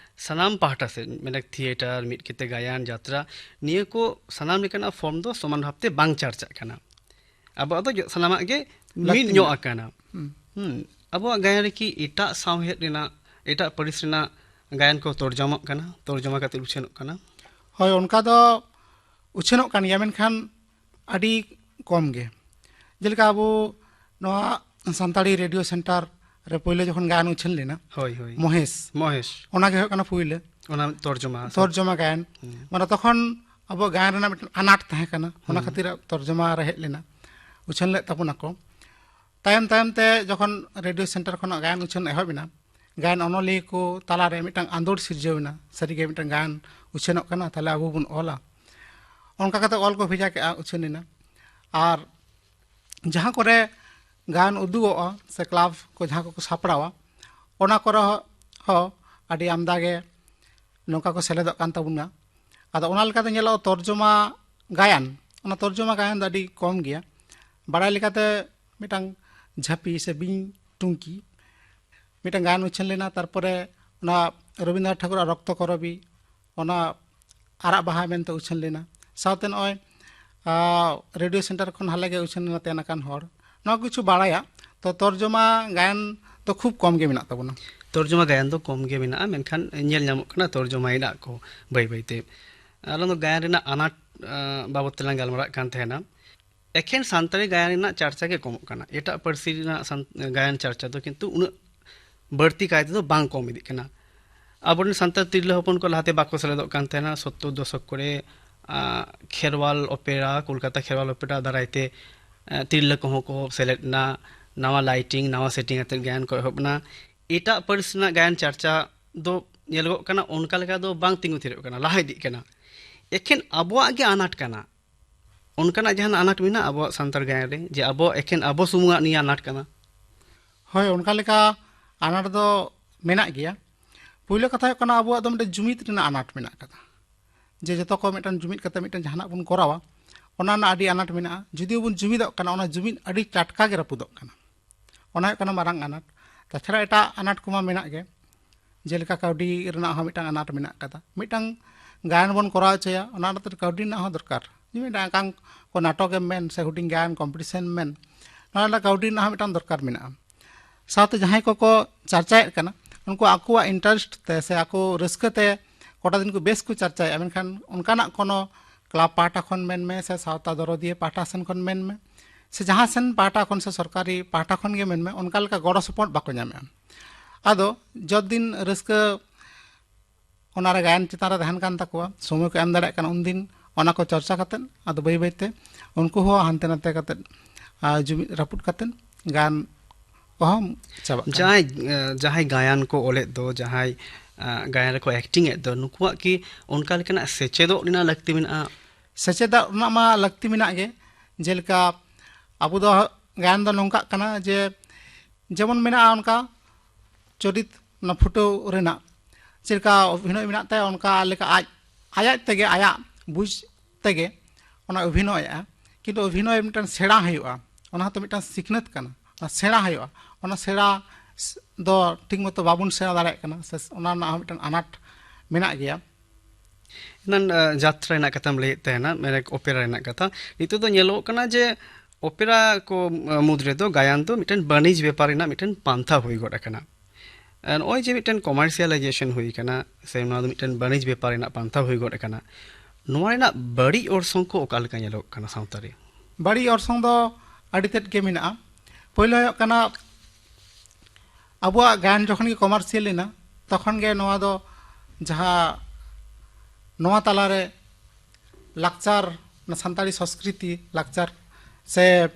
ᱥᱟᱱᱟᱢ ᱯᱟᱦᱴᱟ ᱥᱮᱫ, ᱢᱟᱱᱮ ᱛᱷᱤᱭᱮᱴᱟᱨ, ᱢᱤᱫ ᱠᱤᱛᱟᱹ ᱜᱟᱭᱟᱱ, ᱡᱟᱛᱨᱟ, ᱱᱤᱭᱟᱹ ᱠᱚ ᱥᱟᱱᱟᱢ ᱞᱮᱠᱟᱱᱟᱜ ᱯᱷᱚᱨᱢ ᱫᱚ ᱥᱚᱢᱟᱱ ᱵᱷᱟᱵᱛᱮ ᱵᱟᱝ ᱪᱟᱨᱪᱟᱜ ᱠᱟᱱᱟ᱾ ᱟᱵᱚᱣᱟᱜ ᱫᱚ ᱡᱚ-, ᱥᱟᱱᱟᱢᱟᱜ ᱜᱮ ᱞᱟᱹᱠᱛᱤ ᱢᱤᱫ ᱧᱚᱜ ᱢᱮᱱᱟᱜᱼᱟ᱾ ᱟᱠᱟᱱᱟ᱾ ᱦᱩᱸ᱾ ᱦᱩᱸ᱾ ᱟᱵᱚᱣᱟᱜ ᱜᱟᱭᱟᱱ ᱨᱮᱠᱤ ᱮᱴᱟᱜ ᱥᱟᱶᱦᱮᱫ ᱨᱮᱱᱟᱜ, ᱮᱴᱟᱜ ᱯᱟᱹᱨᱤᱥ ᱨᱮᱱᱟᱜ ᱜᱟᱭᱟᱱ ᱠᱚ ᱛᱚᱨᱡᱚᱢᱚᱜ ᱠᱟᱱᱟ, ᱛᱚᱨᱡᱚᱢᱟ ᱠᱟᱛᱮ ᱩᱪᱷᱟᱹᱱᱚᱜ ᱠᱟᱱᱟ? ᱦᱳᱭ, ᱚᱱᱠᱟ ᱫᱚ ᱩᱪᱷᱟᱹᱱᱚᱜ ᱠᱟᱱ ᱜᱮᱭᱟ, ᱢᱮᱱᱠᱷᱟᱱ ᱟᱹᱰᱤ ᱠᱚᱢ ᱜᱮ᱾ ᱡᱮᱞᱮᱠᱟ ᱟᱵᱚ ᱱᱚᱣᱟ ᱥᱟᱱᱛᱟᱲᱤ ᱨᱮᱰᱤᱭᱳ ᱥᱮᱱᱴᱟᱨ ᱨᱮ ᱯᱳᱭᱞᱳ ᱡᱚᱠᱷᱚᱱ ᱜᱟᱭᱟᱱ ᱩᱪᱷᱟᱹᱱ ᱞᱮᱱᱟ, ᱦᱳᱭ, ᱦᱳᱭ᱾ ᱢᱚᱦᱮᱥ, ᱢᱚᱦᱮᱥ᱾ ᱚᱱᱟ ᱜᱮ ᱦᱩᱭᱩᱜ ᱠᱟᱱᱟ ᱯᱳᱭᱞᱳ ᱚᱱᱟ ᱛᱚᱨᱡᱚᱢᱟ᱾ ᱛᱚᱨᱡᱚᱢᱟ ᱜᱟᱭᱟᱱ᱾ ᱦᱩᱸ᱾ ᱢᱟᱱᱮ ᱛᱚᱠᱷᱚᱱ ᱟᱵᱚ ᱜᱟᱭᱟᱱ ᱨᱮᱱᱟᱜ ᱢᱤᱫᱴᱮᱱ ᱟᱱᱟᱴ ᱛᱟᱦᱮᱸ ᱠᱟᱱᱟ, ᱚᱱᱟ ᱦᱩᱸ᱾ ᱠᱷᱟᱹᱛᱤᱨ ᱛᱚᱨᱡᱚᱢᱟ ᱨᱮ ᱦᱮᱡ ᱞᱮᱱᱟ, ᱩᱪᱷᱟᱹᱱ ᱞᱮᱫ ᱛᱟᱵᱚᱱᱟᱠᱚ᱾ ᱛᱟᱭᱚᱢ ᱛᱟᱭᱚᱢ ᱛᱮ ᱡᱚᱠᱷᱚᱱ ᱨᱮᱰᱤᱭᱳ ᱥᱮᱱᱴᱟᱨ ᱠᱷᱚᱱᱟᱜ ᱜᱟᱭᱟᱱ ᱩᱪᱷᱟᱹᱱ ᱮᱦᱚᱵ ᱮᱱᱟ, ᱜᱟᱭᱟᱱ ᱚᱱᱚᱞᱤᱭᱟᱹ ᱠᱚ ᱛᱟᱞᱟᱨᱮ ᱢᱤᱫᱴᱟᱝ ᱟᱸᱫᱳᱲ ᱥᱤᱨᱡᱟᱹᱣ ᱮᱱᱟ, ᱥᱟᱹᱨᱤᱜᱮ ᱢᱤᱫᱴᱟᱝ ᱜᱟᱭᱟᱱ ᱩᱪᱷᱟᱹᱱᱚᱜ ᱠᱟᱱᱟ, ᱛᱟᱦᱞᱮ ᱟᱵᱚ ᱵᱚᱱ ᱚᱞᱟ᱾ ᱚᱱᱠᱟ ᱠᱟᱛᱮ ᱚᱞ ᱠᱚ ᱵᱷᱮᱡᱟ ᱠᱮᱜᱼᱟ, ᱩᱪᱷᱟᱹᱱ ᱮᱱᱟ᱾ ᱟᱨ ᱡᱟᱦᱟᱸ ᱠᱚᱨᱮ ᱜᱟᱭᱟᱱ ᱩᱫᱩᱜᱚᱜᱼᱟ ᱥᱮ ᱠᱞᱟᱵᱽ ᱠᱚ ᱡᱟᱦᱟᱸ ᱠᱚᱠᱚ ᱥᱟᱯᱲᱟᱣᱟ, ᱚᱱᱟ ᱠᱚᱨᱮ ᱦᱚᱸ ᱟᱹᱰᱤ ᱟᱢᱫᱟ ᱜᱮ ᱱᱚᱝᱠᱟ ᱠᱚ ᱥᱮᱞᱮᱫᱚᱜ ᱠᱟᱱ ᱛᱟᱵᱚᱱᱟ᱾ ᱟᱫᱚ ᱚᱱᱟ ᱞᱮᱠᱟᱛᱮ ᱧᱮᱞᱚᱜᱼᱟ, ᱛᱚᱨᱡᱚᱢᱟ ᱜᱟᱭᱟᱱ, ᱚᱱᱟ ᱛᱚᱨᱡᱚᱢᱟ ᱜᱟᱭᱟᱱ ᱫᱚ ᱟᱹᱰᱤ ᱠᱚᱢ ᱜᱮᱭᱟ᱾ ᱵᱟᱲᱟᱭ ᱞᱮᱠᱟᱛᱮ ᱢᱤᱫᱴᱟᱝ ᱡᱷᱟᱹᱯᱤ ᱥᱮ ᱵᱤᱧ ᱴᱩᱝᱠᱤ ᱢᱤᱫᱴᱟᱝ ᱜᱟᱭᱟᱱ ᱩᱪᱷᱟᱹᱱ ᱞᱮᱱᱟ, ᱛᱟᱨᱯᱚᱨᱮ ᱚᱱᱟ ᱨᱚᱵᱤᱱᱫᱨᱚᱱᱟᱛᱷ ᱴᱷᱟᱠᱩᱨᱟᱜ ᱨᱚᱠᱛᱚ ᱠᱚᱨᱚᱵᱤ, ᱚᱱᱟ ᱟᱨᱟᱜ ᱵᱟᱦᱟ ᱢᱮᱱᱛᱮ ᱩᱪᱷᱟᱹᱱ ᱞᱮᱱᱟ᱾ ᱥᱟᱶᱛᱮ ᱱᱚᱜᱼᱚᱭ, ᱟ, ᱨᱮᱰᱤᱭᱳ ᱥᱮᱱᱴᱟᱨ ᱠᱷᱚᱱ ᱦᱟᱞᱮ ᱜᱮ ᱩᱪᱷᱟᱹᱱ ᱞᱮᱱᱟ ᱛᱮᱱ ᱟᱠᱟᱱ ᱦᱚᱲ᱾ ᱱᱚᱣᱟ ᱠᱚ ᱠᱤᱪᱷᱩ ᱵᱟᱲᱟᱭᱟ᱾ ᱛᱚ ᱛᱚᱨᱡᱚᱢᱟ ᱜᱟᱭᱟᱱ ᱫᱚ ᱠᱷᱩᱵ ᱠᱚᱢ ᱜᱮ ᱢᱮᱱᱟᱜ ᱛᱟᱵᱚᱱᱟ᱾ ᱛᱚᱨᱡᱚᱢᱟ ᱜᱟᱭᱟᱱ ᱫᱚ ᱠᱚᱢ ᱜᱮ ᱢᱮᱱᱟᱜᱼᱟ, ᱢᱮᱱᱠᱷᱟᱱ ᱧᱮᱞ ᱧᱟᱢᱚᱜ ᱠᱟᱱᱟ ᱛᱚᱨᱡᱚᱢᱟᱭᱮᱫᱟ ᱠᱚ ᱵᱟᱹᱭ ᱵᱟᱹᱭᱛᱮ᱾ ᱟᱨ ᱚᱱᱟ ᱫᱚ ᱜᱟᱭᱟᱱ ᱨᱮᱱᱟᱜ ᱟᱱᱟᱴ, ᱟ, ᱵᱟᱵᱚᱫ ᱛᱮᱞᱟᱝ ᱜᱟᱞᱢᱟᱨᱟᱜ ᱠᱟᱱ ᱛᱟᱦᱮᱱᱟ᱾ ᱮᱠᱷᱮᱱ ᱥᱟᱱᱛᱟᱲᱤ ᱜᱟᱭᱟᱱ ᱨᱮᱱᱟᱜ ᱪᱟᱨᱪᱟ ᱜᱮ ᱠᱚᱢᱚᱜ ᱠᱟᱱᱟ, ᱮᱴᱟᱜ ᱯᱟᱹᱨᱥᱤ ᱨᱮᱱᱟᱜ ᱥᱟᱱ-, ᱜᱟᱭᱟᱱ ᱪᱟᱨᱪᱟ ᱫᱚ ᱠᱤᱱᱛᱩ ᱩᱱᱟᱹᱜ ᱵᱟᱹᱲᱛᱤ ᱠᱟᱭ ᱛᱮᱫᱚ ᱵᱟᱝ ᱠᱚᱢ ᱤᱫᱤᱜ ᱠᱟᱱᱟ᱾ ᱟᱵᱚᱨᱮᱱ ᱥᱟᱱᱛᱟᱲ ᱛᱤᱨᱞᱟᱹ ᱦᱚᱯᱚᱱ ᱠᱚ ᱞᱟᱦᱟᱛᱮ ᱵᱟᱠᱚ ᱥᱮᱞᱮᱫᱚᱜ ᱠᱟᱱ ᱛᱟᱦᱮᱱᱟ᱾ ᱥᱚᱛᱛᱚᱨ ᱫᱚᱥᱚᱠ ᱠᱚᱨᱮ, ᱟ, ᱠᱷᱮᱨᱣᱟᱞ ᱚᱯᱮᱨᱟ, ᱠᱳᱞᱠᱟᱛᱟ ᱠᱷᱮᱨᱣᱟᱞ ᱚᱯᱮᱨᱟ ᱫᱟᱨᱟᱭ ᱛᱮ, ᱟ, ᱛᱤᱨᱞᱟᱹ ᱠᱚᱦᱚᱸ ᱠᱚ ᱥᱮᱞᱮᱫ ᱮᱱᱟ᱾ ᱱᱟᱣᱟ ᱞᱟᱭᱴᱤᱝ, ᱱᱟᱣᱟ ᱥᱮᱴᱤᱝ ᱟᱛᱮᱫ ᱜᱟᱭᱟᱱ ᱠᱚ ᱮᱦᱚᱵ ᱮᱱᱟ᱾ ᱮᱴᱟᱜ ᱯᱟᱹᱨᱤᱥ ᱨᱮᱱᱟᱜ ᱜᱟᱭᱟᱱ ᱪᱟᱨᱪᱟ ᱫᱚ ᱧᱮᱞᱚᱜᱚᱜ ᱠᱟᱱᱟ, ᱚᱱᱠᱟ ᱞᱮᱠᱟ ᱫᱚ ᱵᱟᱝ ᱛᱤᱸᱜᱩ ᱛᱷᱤᱨᱚᱜ ᱠᱟᱱᱟ, ᱞᱟᱦᱟ ᱤᱫᱤᱜ ᱠᱟᱱᱟ᱾ ᱮᱠᱷᱮᱱ ᱟᱵᱚᱣᱟᱜ ᱜᱮ ᱟᱱᱟᱴ ᱠᱟᱱᱟ᱾ ᱚᱱᱠᱟᱱᱟᱜ ᱡᱟᱦᱟᱱ ᱟᱱᱟᱴ ᱢᱮᱱᱟᱜᱼᱟ ᱟᱵᱚᱣᱟᱜ ᱥᱟᱱᱛᱟᱲ ᱜᱟᱭᱟᱱ ᱨᱮ, ᱡᱮ ᱟᱵᱚ ᱮᱠᱷᱮᱱ ᱟᱵᱚ ᱥᱩᱢᱩᱝᱟᱜ ᱱᱤᱭᱟᱹ ᱟᱱᱟᱴ ᱠᱟᱱᱟ? ᱦᱳᱭ, ᱚᱱᱠᱟ ᱞᱮᱠᱟ ᱟᱱᱟᱴ ᱫᱚ ᱢᱮᱱᱟᱜ ᱜᱮᱭᱟ᱾ ᱯᱩᱭᱞᱩ ᱠᱟᱛᱷᱟ ᱦᱩᱭᱩᱜ ᱠᱟᱱᱟ, ᱟᱵᱚᱣᱟᱜ ᱫᱚ ᱢᱤᱫᱴᱮᱱ ᱡᱩᱢᱤᱫ ᱨᱮᱱᱟᱜ ᱟᱱᱟᱴ ᱢᱮᱱᱟᱜ ᱟᱠᱟᱫᱟ᱾ ᱡᱮ ᱡᱚᱛᱚ ᱠᱚ ᱢᱤᱫᱴᱟᱝ ᱡᱩᱢᱤᱫ ᱠᱟᱛᱮ ᱢᱤᱫᱴᱟᱝ ᱡᱟᱦᱟᱱᱟᱜ ᱵᱚᱱ ᱠᱚᱨᱟᱣᱟ, ᱚᱱᱟ ᱨᱮᱱᱟᱜ ᱟᱹᱰᱤ ᱟᱱᱟᱴ ᱢᱮᱱᱟᱜᱼᱟ᱾ ᱡᱩᱫᱤ ᱵᱚᱱ ᱡᱩᱢᱤᱫᱚᱜ ᱠᱟᱱᱟ, ᱚᱱᱟ ᱡᱩᱢᱤᱫ ᱟᱹᱰᱤ ᱴᱟᱴᱠᱟ ᱜᱮ ᱨᱟᱹᱯᱩᱫᱚᱜ ᱠᱟᱱᱟ᱾ ᱚᱱᱟ ᱦᱩᱭᱩᱜ ᱠᱟᱱᱟ ᱢᱟᱨᱟᱝ ᱟᱱᱟᱴ᱾ ᱛᱟᱪᱷᱟᱲᱟ ᱮᱴᱟᱜ ᱟᱱᱟᱴ ᱠᱚᱢᱟ ᱢᱮᱱᱟᱜ ᱜᱮ, ᱡᱮᱞᱮᱠᱟ ᱠᱟᱹᱣᱰᱤ ᱨᱮᱱᱟᱜ ᱦᱚᱸ ᱢᱤᱫᱴᱟᱝ ᱟᱱᱟᱴ ᱢᱮᱱᱟᱜ ᱟᱠᱟᱫᱟ᱾ ᱢᱤᱫᱴᱟᱝ ᱜᱟᱭᱟᱱ ᱵᱚᱱ ᱠᱚᱨᱟᱣ ᱦᱚᱪᱚᱭᱟ, ᱚᱱᱟ ᱨᱮᱱᱟᱜ ᱠᱟᱹᱣᱰᱤ ᱨᱮᱱᱟᱜ ᱦᱚᱸ ᱫᱚᱨᱠᱟᱨ᱾ ᱡᱮ ᱢᱤᱫᱴᱟᱝ ᱮᱠᱟᱝ ᱠᱚ ᱱᱟᱴᱚᱠ ᱮᱢ ᱢᱮᱱ ᱥᱮ ᱦᱩᱰᱤᱧ ᱜᱟᱭᱟᱱ ᱠᱚᱢᱯᱤᱴᱤᱥᱮᱱ ᱢᱮᱱ, ᱱᱚᱣᱟ ᱨᱮᱱᱟᱜ ᱠᱟᱹᱣᱰᱤ ᱨᱮᱱᱟᱜ ᱦᱚᱸ ᱢᱤᱫᱴᱟᱝ ᱫᱚᱨᱠᱟᱨ ᱢᱮᱱᱟᱜᱼᱟ᱾ ᱥᱟᱶᱛᱮ ᱡᱟᱦᱟᱸᱭ ᱠᱚᱠᱚ ᱪᱟᱨᱪᱟᱭᱮᱫ ᱠᱟᱱᱟ, ᱩᱱᱠᱩ ᱟᱠᱚᱣᱟᱜ ᱤᱱᱴᱟᱨᱮᱥᱴ ᱛᱮ ᱥᱮ ᱟᱠᱚ ᱨᱟᱹᱥᱠᱟᱹ ᱛᱮ ᱠᱚᱴᱟ ᱫᱤᱱ ᱠᱚ ᱵᱮᱥ ᱠᱚ ᱪᱟᱨᱪᱟᱭᱮᱫᱼᱟ, ᱢᱮᱱᱠᱷᱟᱱ ᱚᱱᱠᱟᱱᱟᱜ ᱠᱳᱱᱳ ᱠᱞᱟᱵᱽ ᱯᱟᱦᱴᱟ ᱠᱷᱚᱱ ᱢᱮᱱ ᱢᱮ ᱥᱮ ᱥᱟᱶᱛᱟ ᱫᱚᱨᱚᱫᱤᱭᱟᱹ ᱯᱟᱦᱴᱟ ᱥᱮᱱ ᱠᱷᱚᱱ ᱢᱮᱱ ᱢᱮ ᱥᱮ ᱡᱟᱦᱟᱸ ᱥᱮᱱ ᱯᱟᱦᱴᱟ ᱠᱷᱚᱱ ᱥᱮ ᱥᱚᱨᱠᱟᱨᱤ ᱯᱟᱦᱴᱟ ᱠᱷᱚᱱ ᱜᱮ ᱢᱮᱱ ᱢᱮ, ᱚᱱᱠᱟ ᱞᱮᱠᱟ ᱜᱚᱲᱚ ᱥᱚᱯᱚᱦᱚᱫ ᱵᱟᱠᱚ ᱧᱟᱢᱮᱫᱼᱟ᱾ ᱟᱫᱚ ᱡᱚᱛ ᱫᱤᱱ ᱨᱟᱹᱥᱠᱟᱹ ᱚᱱᱟᱨᱮ ᱜᱟᱭᱟᱱ ᱪᱮᱛᱟᱱ ᱨᱮ ᱛᱟᱦᱮᱱ ᱠᱟᱱ ᱛᱟᱠᱚᱣᱟ, ᱥᱚᱢᱚᱭ ᱠᱚ ᱮᱢ ᱫᱟᱲᱮᱭᱟᱜ ᱠᱟᱱᱟ, ᱩᱱᱫᱤᱱ ᱚᱱᱟ ᱠᱚ ᱪᱚᱨᱪᱟ ᱠᱟᱛᱮᱫ ᱟᱫᱚ ᱵᱟᱹᱭ ᱵᱟᱹᱭᱛᱮ ᱩᱱᱠᱩ ᱦᱚᱸ ᱦᱟᱱᱛᱮ ᱱᱟᱛᱮ ᱠᱟᱛᱮᱫ, ᱟᱨ ᱡᱩᱢᱤᱫ ᱨᱟᱹᱯᱩᱫ ᱠᱟᱛᱮᱫ ᱜᱟᱭᱟᱱ ᱠᱚᱦᱚᱸ ᱪᱟᱵᱟᱜ ᱠᱟᱱᱟ᱾ ᱡᱟᱦᱟᱸᱭ, ᱮ, ᱡᱟᱦᱟᱸᱭ ᱜᱟᱭᱟᱱ ᱠᱚ ᱚᱞᱮᱫ ᱫᱚ, ᱡᱟᱦᱟᱸᱭ, ᱮ, ᱜᱟᱭᱟᱱ ᱨᱮᱠᱚ ᱮᱠᱴᱤᱝ ᱮᱫ ᱫᱚ, ᱱᱩᱠᱩᱣᱟᱜ ᱠᱤ ᱚᱱᱠᱟ ᱞᱮᱠᱟᱱᱟᱜ ᱥᱮᱪᱮᱫᱚᱜ ᱨᱮᱱᱟᱜ ᱞᱟᱹᱠᱛᱤ ᱢᱮᱱᱟᱜᱼᱟ? ᱥᱮᱪᱮᱫᱚᱜ ᱨᱮᱱᱟᱜ ᱢᱟ ᱞᱟᱹᱠᱛᱤ ᱢᱮᱱᱟᱜ ᱜᱮ᱾ ᱡᱮᱞᱮᱠᱟ ᱟᱵᱚ ᱫᱚ ᱜᱟᱭᱟᱱ ᱫᱚ ᱱᱚᱝᱠᱟᱜ ᱠᱟᱱᱟ ᱡᱮ, ᱡᱮᱢᱚᱱ ᱢᱮᱱᱟᱜᱼᱟ ᱚᱱᱠᱟ ᱪᱚᱨᱤᱛ, ᱚᱱᱟ ᱯᱷᱩᱴᱟᱹᱣ ᱨᱮᱱᱟᱜ ᱪᱮᱫ ᱞᱮᱠᱟ ᱚᱵᱷᱤᱱᱚᱭ ᱢᱮᱱᱟᱜ ᱛᱟᱭᱟ, ᱚᱱᱠᱟ ᱞᱮᱠᱟ ᱟᱡ, ᱟᱡ ᱟᱡ ᱛᱮᱜᱮ, ᱟᱭᱟᱜ ᱵᱩᱡᱽ ᱛᱮᱜᱮ ᱚᱱᱟ ᱚᱵᱷᱤᱱᱚᱭᱮᱜᱼᱟ᱾ ᱠᱤᱱᱛᱩ ᱚᱵᱷᱤᱱᱚᱭ ᱢᱤᱫᱴᱟᱝ ᱥᱮᱬᱟ ᱦᱩᱭᱩᱜᱼᱟ, ᱚᱱᱟ ᱦᱚᱸᱛᱚ ᱢᱤᱫᱴᱟᱝ ᱥᱤᱠᱷᱱᱟᱹᱛ ᱠᱟᱱᱟ, ᱚᱱᱟ ᱥᱮᱬᱟ ᱦᱩᱭᱩᱜᱼᱟ᱾ ᱚᱱᱟ ᱥᱮᱬᱟ ᱥ-, ᱫᱚ ᱴᱷᱤᱠ ᱢᱚᱛᱚ ᱵᱟᱵᱚᱱ ᱥᱮᱬᱟ ᱫᱟᱲᱮᱭᱟᱜ ᱠᱟᱱᱟ, ᱥᱮ ᱚᱱᱟ ᱨᱮᱱᱟᱜ ᱦᱚᱸ ᱢᱤᱫᱴᱟᱝ ᱟᱱᱟᱴ ᱢᱮᱱᱟᱜ ᱜᱮᱭᱟ᱾ ᱮᱱᱟᱱ, ᱟ, ᱡᱟᱛᱨᱟ ᱨᱮᱱᱟᱜ ᱠᱟᱛᱷᱟᱢ ᱞᱟᱹᱭᱮᱫ ᱛᱟᱦᱮᱱᱟ, ᱢᱟᱱᱮ ᱚᱯᱮᱨᱟ ᱨᱮᱱᱟᱜ ᱠᱟᱛᱷᱟ᱾ ᱱᱤᱛᱚᱜ ᱫᱚ ᱧᱮᱞᱚᱜ ᱠᱟᱱᱟ ᱡᱮ ᱚᱯᱮᱨᱟ ᱠᱚ, ᱟ, ᱢᱩᱫᱽ ᱨᱮᱫᱚ ᱜᱟᱭᱟᱱ ᱫᱚ ᱢᱤᱫᱴᱮᱱ ᱵᱟᱹᱱᱤᱡᱽ ᱵᱮᱯᱟᱨ ᱨᱮᱱᱟᱜ ᱢᱤᱫᱴᱮᱱ ᱯᱟᱱᱛᱷᱟ ᱦᱩᱭ ᱜᱚᱫ ᱟᱠᱟᱱᱟ᱾ ᱟ, ᱱᱚᱜᱼᱚᱭ ᱡᱮ ᱢᱤᱫᱴᱮᱱ ᱠᱚᱢᱟᱨᱥᱤᱭᱟᱞᱟᱭᱡᱮᱥᱚᱱ ᱦᱩᱭ ᱟᱠᱟᱱᱟ, ᱥᱮ ᱱᱚᱣᱟ ᱫᱚ ᱢᱤᱫᱴᱮᱱ ᱵᱟᱹᱱᱤᱡᱽ ᱵᱮᱯᱟᱨ ᱨᱮᱱᱟᱜ ᱯᱟᱱᱛᱷᱟ ᱦᱩᱭ ᱜᱚᱫ ᱟᱠᱟᱱᱟ, ᱱᱚᱣᱟ ᱨᱮᱱᱟᱜ ᱵᱟᱹᱲᱤᱡ ᱚᱨᱥᱚᱝ ᱠᱚ ᱚᱠᱟ ᱞᱮᱠᱟ ᱧᱮᱞᱚᱜ ᱠᱟᱱᱟ ᱥᱟᱶᱛᱟ ᱨᱮ? ᱵᱟᱹᱲᱤᱡ ᱚᱨᱥᱚᱝ ᱫᱚ ᱟᱹᱰᱤ ᱛᱮᱫ ᱜᱮ ᱢᱮᱱᱟᱜᱼᱟ᱾ ᱯᱳᱭᱞᱳ ᱦᱩᱭᱩᱜ ᱠᱟᱱᱟ, ᱟᱵᱚᱣᱟᱜ ᱜᱟᱭᱟᱱ ᱡᱚᱠᱷᱚᱱ ᱜᱮ ᱠᱚᱢᱟᱨᱥᱤᱭᱟᱞ ᱮᱱᱟ, ᱛᱚᱠᱷᱚᱱ ᱜᱮ ᱱᱚᱣᱟ ᱫᱚ ᱡᱟᱦᱟᱸ ᱱᱚᱣᱟ ᱛᱟᱞᱟᱨᱮ ᱞᱟᱠᱪᱟᱨ, ᱚᱱᱟ ᱥᱟᱱᱛᱟᱲᱤ ᱥᱚᱸᱥᱠᱨᱤᱛᱤ, ᱞᱟᱠᱪᱟᱨ ᱥᱮ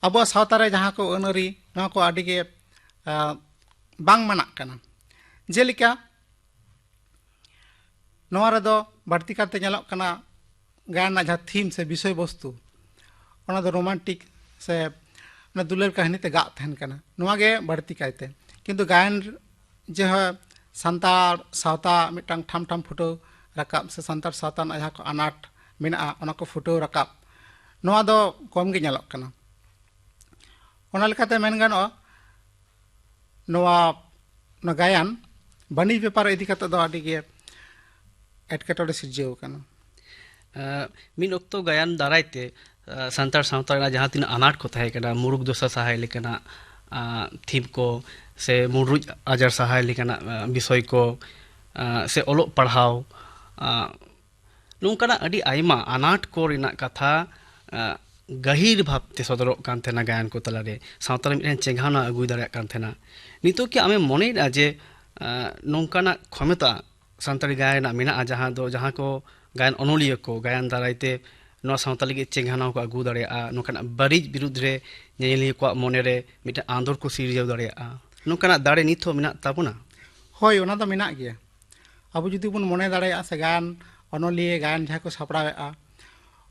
ᱟᱵᱚᱣᱟᱜ ᱥᱟᱶᱛᱟ ᱨᱮ ᱡᱟᱦᱟᱸ ᱠᱚ ᱟᱹᱱ ᱟᱹᱨᱤ, ᱱᱚᱣᱟ ᱠᱚ ᱟᱹᱰᱤ ᱜᱮ, ᱟ, ᱵᱟᱝ ᱢᱟᱱᱟᱜ ᱠᱟᱱᱟ᱾ ᱡᱮᱞᱮᱠᱟ ᱱᱚᱣᱟ ᱨᱮᱫᱚ ᱵᱟᱹᱲᱛᱤ ᱠᱟᱨᱛᱮ ᱧᱮᱞᱚᱜ ᱠᱟᱱᱟ, ᱜᱟᱭᱟᱱ ᱨᱮᱱᱟᱜ ᱡᱟᱦᱟᱸ ᱛᱷᱤᱢ ᱥᱮ ᱵᱤᱥᱚᱭ ᱵᱚᱥᱛᱩ, ᱚᱱᱟ ᱫᱚ ᱨᱳᱢᱟᱱᱴᱤᱠ ᱥᱮ ᱚᱱᱟ ᱫᱩᱞᱟᱹᱲ ᱠᱟᱹᱦᱱᱤ ᱛᱮ ᱜᱟᱜ ᱛᱟᱦᱮᱱ ᱠᱟᱱᱟ᱾ ᱱᱚᱣᱟ ᱜᱮ ᱵᱟᱹᱲᱛᱤ ᱠᱟᱭᱛᱮ᱾ ᱠᱤᱱᱛᱩ ᱜᱟᱭᱟᱱ ᱡᱮ ᱦᱚᱸ ᱥᱟᱱᱛᱟᱲ ᱥᱟᱶᱛᱟ ᱢᱤᱫᱴᱟᱝ ᱴᱷᱟᱢ ᱴᱷᱟᱢ ᱯᱷᱩᱴᱟᱹᱣ ᱨᱟᱠᱟᱵ ᱥᱮ ᱥᱟᱱᱛᱟᱲ ᱥᱟᱶᱛᱟ ᱨᱮᱱᱟᱜ ᱡᱟᱦᱟᱸ ᱠᱚ ᱟᱱᱟᱴ ᱢᱮᱱᱟᱜᱼᱟ, ᱚᱱᱟ ᱠᱚ ᱯᱷᱩᱴᱟᱹᱣ ᱨᱟᱠᱟᱵ, ᱱᱚᱣᱟ ᱫᱚ ᱠᱚᱢ ᱜᱮ ᱧᱮᱞᱚᱜ ᱠᱟᱱᱟ᱾ ᱚᱱᱟ ᱞᱮᱠᱟᱛᱮ ᱢᱮᱱ ᱜᱟᱱᱚᱜᱼᱟ, ᱱᱚᱣᱟ, ᱱᱚᱣᱟ ᱜᱟᱭᱟᱱ ᱵᱟᱹᱱᱤᱡᱽ ᱵᱮᱯᱟᱨ ᱤᱫᱤ ᱠᱟᱛᱮ ᱫᱚ ᱟᱹᱰᱤ ᱜᱮ ᱮᱴᱠᱮᱴᱚᱬᱮ ᱥᱤᱨᱡᱟᱹᱣ ᱟᱠᱟᱱᱟ᱾ ᱟᱸ, ᱢᱤᱫ ᱚᱠᱛᱚ ᱜᱟᱭᱟᱱ ᱫᱟᱨᱟᱭ ᱛᱮ, ᱟᱸ, ᱥᱟᱱᱛᱟᱲ ᱥᱟᱶᱛᱟ ᱨᱮᱱᱟᱜ ᱡᱟᱦᱟᱸ ᱛᱤᱱᱟᱹᱜ ᱟᱱᱟᱴ ᱠᱚ ᱛᱟᱦᱮᱸ ᱠᱟᱱᱟ, ᱢᱩᱨᱩᱠ ᱫᱚᱥᱟ ᱥᱟᱦᱟᱭ ᱞᱮᱠᱟᱱᱟᱜ, ᱟᱸ, ᱛᱷᱤᱢ ᱠᱚ, ᱥᱮ ᱢᱩᱰᱨᱩᱡ ᱟᱡᱟᱨ ᱥᱟᱦᱟᱭ ᱞᱮᱠᱟᱱᱟᱜ, ᱟᱸ, ᱵᱤᱥᱚᱭ ᱠᱚ, ᱟᱸ, ᱥᱮ ᱚᱞᱚᱜ ᱯᱟᱲᱦᱟᱣ, ᱟᱸ, ᱱᱚᱝᱠᱟᱱᱟᱜ ᱟᱹᱰᱤ ᱟᱭᱢᱟ ᱟᱱᱟᱴ ᱠᱚ ᱨᱮᱱᱟᱜ ᱠᱟᱛᱷᱟ, ᱟᱸ, ᱜᱟᱹᱦᱤᱨ ᱵᱷᱟᱵᱽᱛᱮ ᱥᱚᱫᱚᱨᱚᱜ ᱠᱟᱱ ᱛᱟᱦᱮᱱᱟ ᱜᱟᱭᱟᱱ ᱠᱚ ᱛᱟᱞᱟᱨᱮ, ᱥᱟᱶᱛᱟ ᱨᱮ ᱢᱤᱫᱴᱮᱱ ᱪᱮᱸᱜᱷᱟᱣᱱᱟ ᱟᱹᱜᱩᱭ ᱫᱟᱲᱮᱭᱟᱜ ᱠᱟᱱ ᱛᱟᱦᱮᱱᱟ᱾ ᱱᱤᱛᱚᱜ ᱠᱤ ᱟᱢᱮᱢ ᱢᱚᱱᱮᱭᱮᱫᱼᱟ ᱡᱮ, ᱟᱸ, ᱱᱚᱝᱠᱟᱱᱟᱜ ᱠᱷᱚᱢᱚᱛᱟ ᱥᱟᱱᱛᱟᱲᱤ ᱜᱟᱭᱟᱱ ᱨᱮᱱᱟᱜ ᱢᱮᱱᱟᱜᱼᱟ, ᱡᱟᱦᱟᱸ ᱫᱚ, ᱡᱟᱦᱟᱸ ᱠᱚ ᱜᱟᱭᱟᱱ ᱚᱱᱚᱞᱤᱭᱟᱹ ᱠᱚ ᱜᱟᱭᱟᱱ ᱫᱟᱨᱟᱭ ᱛᱮ ᱱᱚᱣᱟ ᱥᱟᱶᱛᱟ ᱞᱟᱹᱜᱤᱫ ᱪᱮᱸᱜᱷᱟᱣᱱᱟ ᱠᱚ ᱟᱹᱜᱩ ᱫᱟᱲᱮᱭᱟᱜᱼᱟ, ᱱᱚᱝᱠᱟᱱᱟᱜ ᱵᱟᱹᱲᱤᱡ ᱵᱤᱨᱩᱫᱽ ᱨᱮ ᱧᱮᱧᱮᱞᱤᱭᱟᱹ ᱠᱚᱣᱟᱜ ᱢᱚᱱᱮᱨᱮ ᱢᱤᱫᱴᱟᱝ ᱟᱸᱫᱳᱲ ᱠᱚ ᱥᱤᱨᱡᱟᱹᱣ ᱫᱟᱲᱮᱭᱟᱜᱼᱟ? ᱱᱚᱝᱠᱟᱱᱟᱜ ᱫᱟᱲᱮ ᱱᱤᱛ ᱦᱚᱸ ᱢᱮᱱᱟᱜ ᱛᱟᱵᱚᱱᱟ? ᱦᱳᱭ, ᱚᱱᱟ ᱫᱚ ᱢᱮᱱᱟᱜ ᱜᱮᱭᱟ᱾ ᱟᱵᱚ ᱡᱩᱫᱤ ᱵᱚᱱ ᱢᱚᱱᱮ ᱫᱟᱲᱮᱭᱟᱜᱼᱟ ᱥᱮ ᱜᱟᱭᱟᱱ ᱚᱱᱚᱞᱤᱭᱟᱹ, ᱜᱟᱭᱟᱱ ᱡᱟᱦᱟᱸᱭ ᱠᱚ ᱥᱟᱯᱲᱟᱣᱮᱫᱼᱟ,